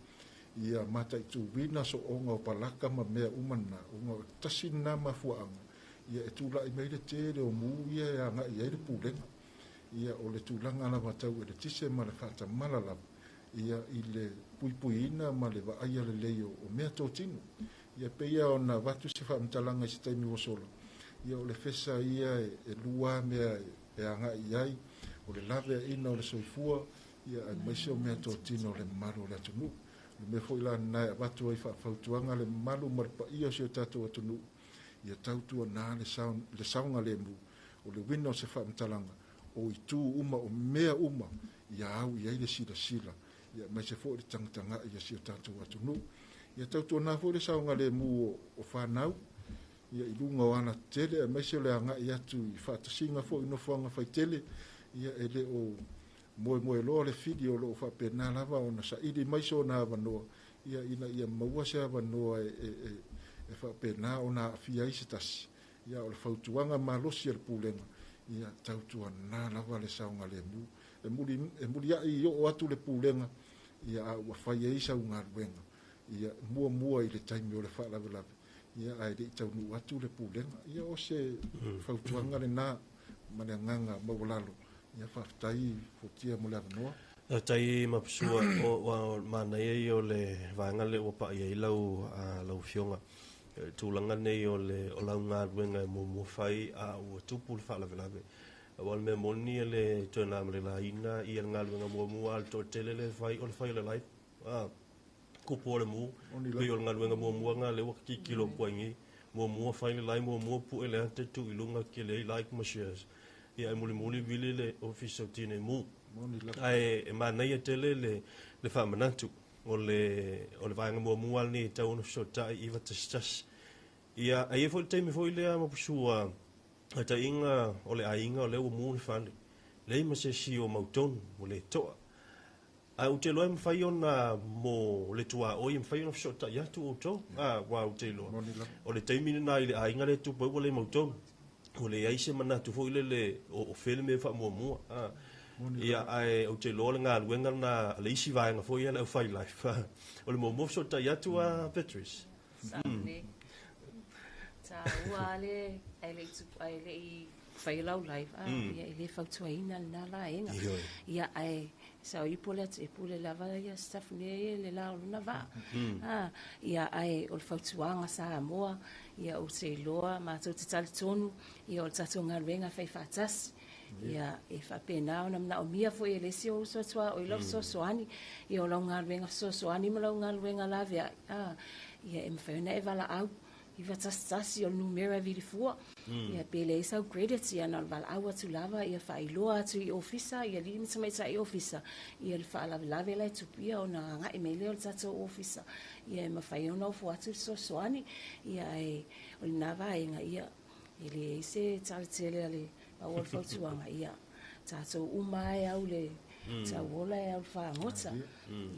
Ia mataituina sooga o palaka ma mea uma na, ona o tasi lena mafuaaga, ia e tulai mai le tele o mu ia e agai ai le pulega. Ia o le tulaga lava tau eletise ma le faatamala lava, ia i le puipuiina ma le vaaia lelei o mea totino. Ia pei lava ona avatu se faamatalaga i se taimi ua sola, ia o le fesa ia e lua mea e agai i ai, o le laveaiina o le soifua, ia aemaise o mea totino o le mamalu o le atunuu. O le mea foi la lena e avatu ai faafautuaga le mamalu ma le paia o si o tatou atunuu, ia tautuana le saogalemu, o le uiga o se faamatalaga, o itu uma, o mea uma, ia au i ai le silasila, ia aemaise foi le tagatagai a si o tatou atunuu. Ia tautuana foi le saogalemu o fanau, ia i luga o alatetele, aemaise o le agai atu i faatasiga foi i nofoaga faitele, ia e le o moemoeloa le fili o loo faapena lava ona saili mai sona avanoa, ia ina ia maua se avanoa e faapena ona aafia ai se tasi. Ia o le fautuaga malosi a le pulega, ia tautuana lava le saogalemu. E muliai i oo atu le pulega, ia a ua fai ai sau galuega, ia muamua i le taimi o le faalavelave, ia ae le i taunuu atu le pulega. Ia o se fautuaga lena ma le agaga maualalo. Ia faafetai Fuatia mo le avanoa. Faafetai Mapusua, o manaia ia o le vaega lea ua pa'i ai lau afioga. Tulaga nei o le o lau galuega e muamua fai a ua tupu le faalavelave. Aua o le mea moni e le toe na ma le laina ia le galuega muamua a le toatele lea e fai o le fai o le life. Kupu o le mu, pei o le galuega muamua lena lea ua tilotilo atu ai nei. Muamua fai le live, muamua pue le ata tuu i luga tele ai like ma shares. Ia ae mulimuli vili le Ofisa o Tinei Mu. Ae e manaia tele le faamanatu o le vaega muamua lenei e tatau ona fesootai 911. Ia, ae i ai foi le taimi foi lea Mapusua, taitaiga o le aiga o lea ua mu le fale, leai ma se isi o mautonu ua le toa. Ae ou te iloa e mafai ona mo le tuaoi e mafai ona fesootai atu outou. Aua ou te iloa o le taimi lena i le aiga lea e tupu ai ua le mautonu. Ua leai se manatu foi lele o fea le mea e faamuamua. Ia, ae ou te iloa o le galuega lena a le isi vaega foi ia le aufai life. O le muamua fesootai atu a Beatrice. Sa le. Taua le ai le ai le i fai lau live ia e le fautuaina lena vaega. Ia ae sao i pule atu e pule lava ia staff nei le la o lona vaa. Ia ae o le fautuaga Samoa, ia ou te iloa matou te talitonu, ia o le tatou galuega e fai faatasi. Ia e faapena ona manaomia foi e le isi o uso atu o i lau fesoasoani, ia o lau galuega fesoasoani ma lau galuega laveai, ia e mafai ona e valaau. 911 o le numera e vilifua. Ia pe leai sau credits, ia na o le valaau atu lava ia faailoa atu i ofisa, i alii ma tamaitai ofisa, ia le faalavelave la e tupu ia ona agai mai lea o le tatou ofisa, ia e mafai ona ofo atu le fesoasoani. Ia ae o lena vaega, ia e leai se talatele a le pau o le fautuaga, ia tatou uma lava e au le tauola e au le fagota.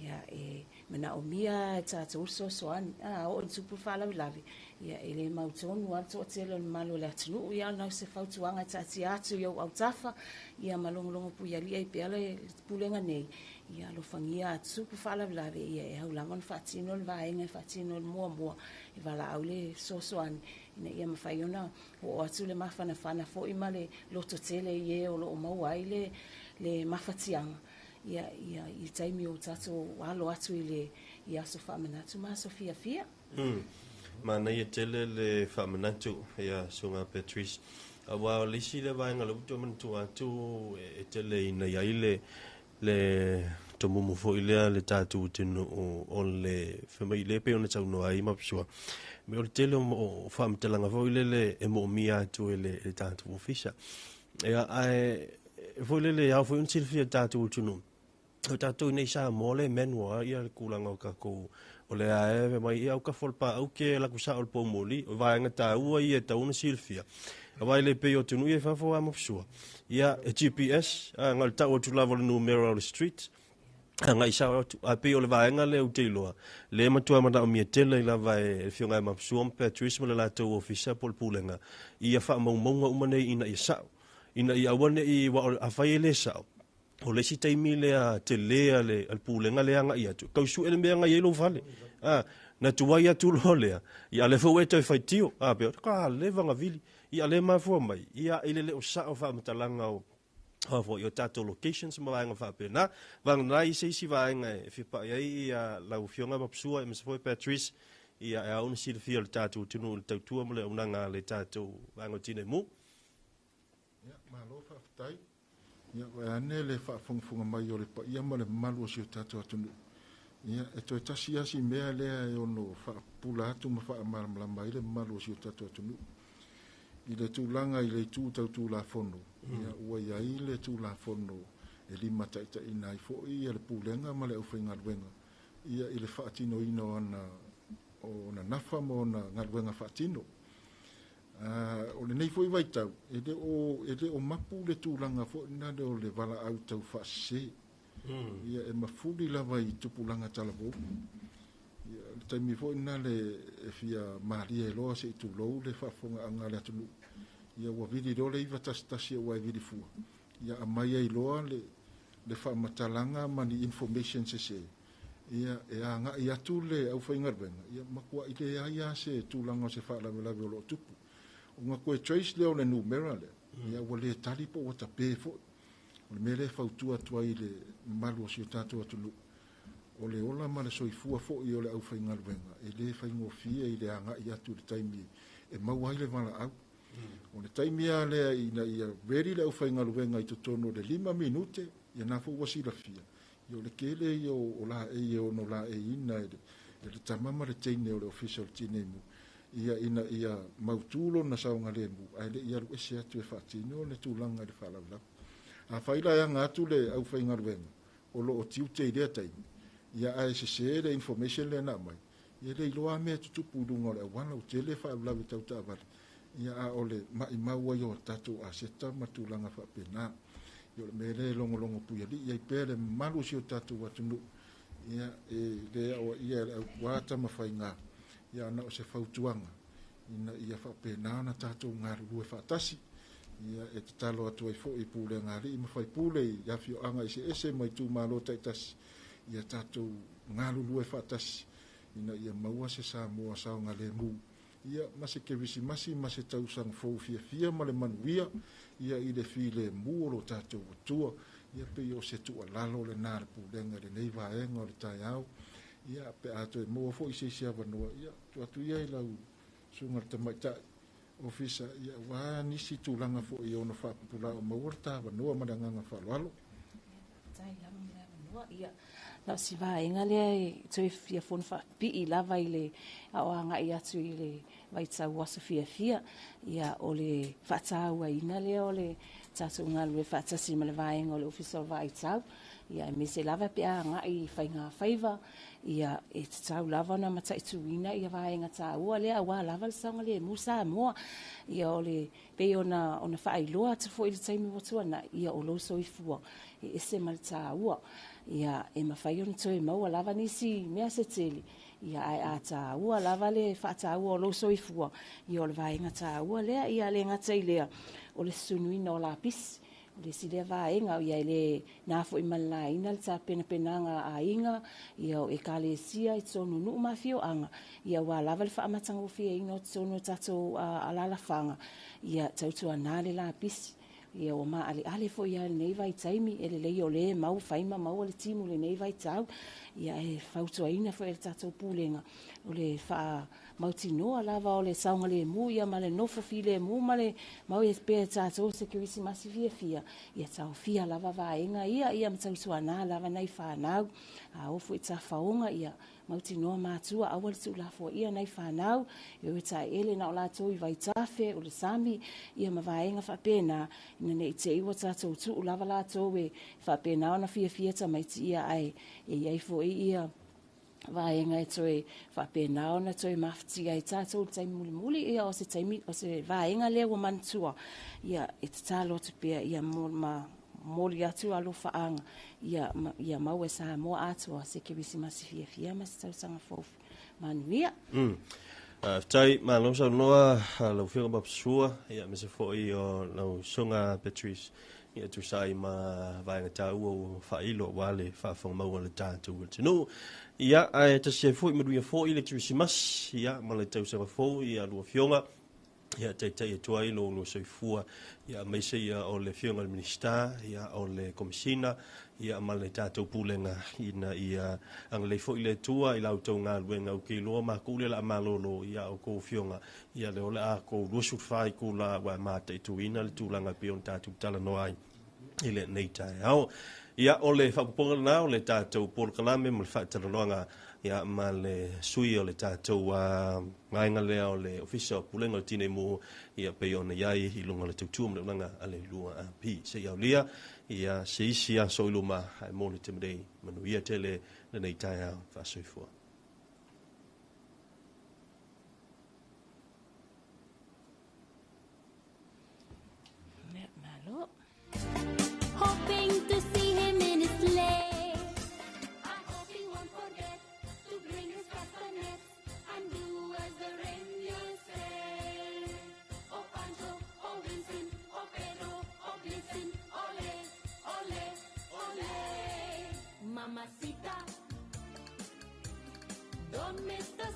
Ia e manaomia e tatou le fesoasoani. A oo ina tupu le faalavelave, ia e le mautonu lava le toatele o le mamalu o le atunuu. Ia na o se fautuaga e taatia atu i ou autafa, ia ma logologo puialii ai pea le pulega nei, ia alofagia a tupu faalavelave, ia e au lava ona faatino le vaega e faatino le muamua e valaau le fesoasoani, ina ia mafai ona oo atu le mafanafana foi ma le lototele i e o loo maua ai le le mafatiaga, ia ia i taimi o tatou alo atu i le i aso faamanatu ma aso fiafia. Manaia tele le faamanatu ia Susuga Patrice, aua o le isi lea vaega o lea ua toe manatua atu e tele ina i ai le le tomumu foi lea le tatou atunuu o le fai mai lea pei ona saunoa ai Mapusua, me o le tele o faamatalaga foi lele e moomia atu e le tatou ofisa. Ia, ae foi lele e ao foi ona silafia e le tatou atunuu, o tatou i nei Samoa le manual ia le tulaga o tatou o lea e fai mai ia au kafa o le paau ke laku sao o le poumoli, o vaega taua ia e tatau ona silafia. Aua e le pei o atunuu ia i fafo a Mapusua, ia e GPS, a na o le tau atu lava o le numera o le street, agai sao atu. Ae pei o le vaega lea ou te iloa, lea e matua manaomia tele ai lava e le Afioga ia Mapusua ma Patrice ma le latou ofisa po o le pulega, ia faamaumauga uma nei ina ia sao, ina ia aua ne i, aua afai e le sao, o le isi taimi lea tele a le pulega lea agai atu, tau sue le mea na i ai lou fale. A, na tuai atu loa lea, ia a lea foi ua e toe faitio. A, pei, ka leva na vili. Ia lea mafua mai, ia i le le o sao faamatalaga o o foi o tatou locations ma vaega faapena. Vagana ai se isi vaega e fia pai ai ia lau Afioga Mapusua aemaise foi Patrice, ia e ao ona silafia o le tatou atunuu i le tautua ma le auaunaga a le tatou vaega o Tinei Mu. Ia, malo faafetai. Ia, vaeane le faafogafoga mai o le paia ma le mamalu o si o tatou atunuu. Ia, e toe tasi lava si mea lea e ono faapupula atu ma faamalamalama ai le mamalu o si o tatou atunuu. I le tulaga i le itu tau Tulafono, ia, ua i ai le Tulafono e limataitaiina ai foi le Pulega ma le aufaigaluega ia i le faatinoina o ana o ona nafa ma ona galuega faatino. O lenei foi vaitau, e le o, e le o mapu le tulaga foi lena o le valaau tau faasese. Ia, e mafuli lava i tupulaga talavou. Ia, o le taimi foi lena le e fia malie loa se i tulou le faafofogaaga a le atunuu. Ia, ua vili loa le 911 aua e vili fua. Ia, aumai ai loa le, le faamatalaga ma ni information sese. Ia, e agai atu le aufaigaluega, ia matuai leai lava se tulaga o se faalavelave o lo o tupu. Ona toe trace lea o le numera lea, ia ua le tali po ua tape foi. O le mea lea e fautua atu ai i le mamalu o si o tatou atunuu, o le ola ma le soifua foi o le aufaigaluega, e le faigofie i le agai atu i le taimi e maua ai le valaau. O le taimi lava lea ina ia ready le aufaigaluega i totonu o le 5 minute, ia na foi ua silafia, Ia o le tele ia o laei e ono laeiina e le tama ma le teine o le Ofisa o le Tinei Mu, ia ina ia mautu lona saogalemu ae le i alu ese atu e faatino le tulaga i le faalavelave. Afai la e aga atu le aufaigaluega o lo o tiute i lea taimi, ia ae sese le information lea na aumai, ia e le iloa lava mea e tutupu i luga o le auala, ua tele faalavelave tau taavale, ia a o le maimau ai o tatou aseta ma tulaga faapena. Ia o le mea lea e logologo puialii ai pea le mamalu o si o tatou atunuu, ia e le aoaia e le aupuā Tamafaiga, ia na o se fautuaga ina ia faapena ona tatou galulue faatasi. Ia e tatalo atu ai foi i pulega a alii ma faipule i afioaga eseese ma itumalo taitasi, ia tatou galulue faatasi ina ia maua se Samoa saogalemu. Ia, ma se Kerisimasi ma se tausaga fou fiafia ma le manuia, ia, i le filemu o lo tatou Atua. Ia, pei o se tuualalo lena a le Pulega i lenei vaega o le taeao. Ia, pe a toe maua foi se isi avanoa, ia, tuu atu ia i lau Susuga i le Tamaitai Ofisa, ia, aua nisi tulaga foi e ono faapupula o maua le ta avanoa ma le agaga faaaloalo. Faafetai lava mo le avanoa. Ia, na o si vaega lea e toe fia fono faapipii lava i le a o agai atu i le vaitau aso fiafia, ia o le faatauaina lea o le tatou galulue faatasi ma le vaega o le Ofisa o Vaaitau, ia aemaise lava pe a agai i faiga faiva, ia e tatau lava ona mataituina ia vaega taua lea aua lava le saogalemu Samoa. Ia o le pei ona faailoa atu foi i le taimi ua tuanai, ia o lou soifua e ese ma le taua, ia e mafai ona toe maua lava nisi mea se tele, ia ae a taua lava le faataua o lou soifua, ia o le vaega taua lea, ia le gata i lea, o le sunuina o lapisi, o le isi lea vaega, ia e le na foi ma le laina le tapenapenaga a aiga, ia o ekalesia i totonu o nuu ma afioaga, ia ua lava le faamatagofieina o totonu o tatou alalafaga, ia tautuana le lapisi. Ia o maaleale foi ia lenei vaitaimi, e lelei o le mau fai ma maua le timu lenei vaitau, ia e fautuaina foi e le tatou pulega, o le faamautinoa lava o le saogalemu, ia ma le nofo filemu ma le mau e pea tatou se kerisimasi fiafia, ia taofia lava vaega ia, ia ma tautuana lava nai fanau, a o foi tafaoga, ia mautinoa matua aua le tuulafoaia nai fanau, e o taele na o latou i vaitafe, o le sami, ia ma vaega faapena, ina nei te i ua tatou tuu lava latou e faapena ona fiafia tamaiti, ia ae e iai foi ia vaega e toe faapena ona toe mafatia ai tatou le taimi mulimuli, ia o se taimi, o se vaega lea ua manatua, ia e tatalo atu pea, ia ma moli atu alofaaga, ia, ia maua e Samoa atoa se kerisimasi fiafia ma se tausaga fou manuia. Faafetai malo saunoa lau Afioga Mapasua, ia aemaise foi o lau Susuga Patrice, ia tusa ai ma vaega taua ua faailo aua le faafofoga le tatou atunuu. Ia ae tasi ai foi manuia foi le kerisimasi, ia ma le tausaga fou, ia lua afioga, ia taitai atu ai lo lua soifua, ia aemaise ia o le Afioga i le Minisita, ia o le Komesina, ia ma le tatou pulega, ina ia agalelei foi le Atua i la outou galuega u ke iloa makou le la malolo, ia o kou afioga, ia le o le a kou 24 itula ua mataituina le tulaga pei ona tatou talanoa ai i lenei taeao. Ia o le faaopoopoga lena o le tatou polokalame ma le faatalanoaga, ia ma le sui o le tatou vaega lea o le Ofisa o Pulega o le Tinei Mu, ia pei ona iai i luga o le tautua ma le auaunaga a le 2AP. Se i aulia ia se isi aso i luma, ae mo le taimi nei, manuia tele lenei taeao faasoifua. Malo. Hoping to see him in his sleigh. I hope he won't forget to bring his castanets and do as the reindeer say. Oh Pancho, oh Vincent, oh Pedro, oh Blitzen, ole, ole, ole. Mamacita, don't miss the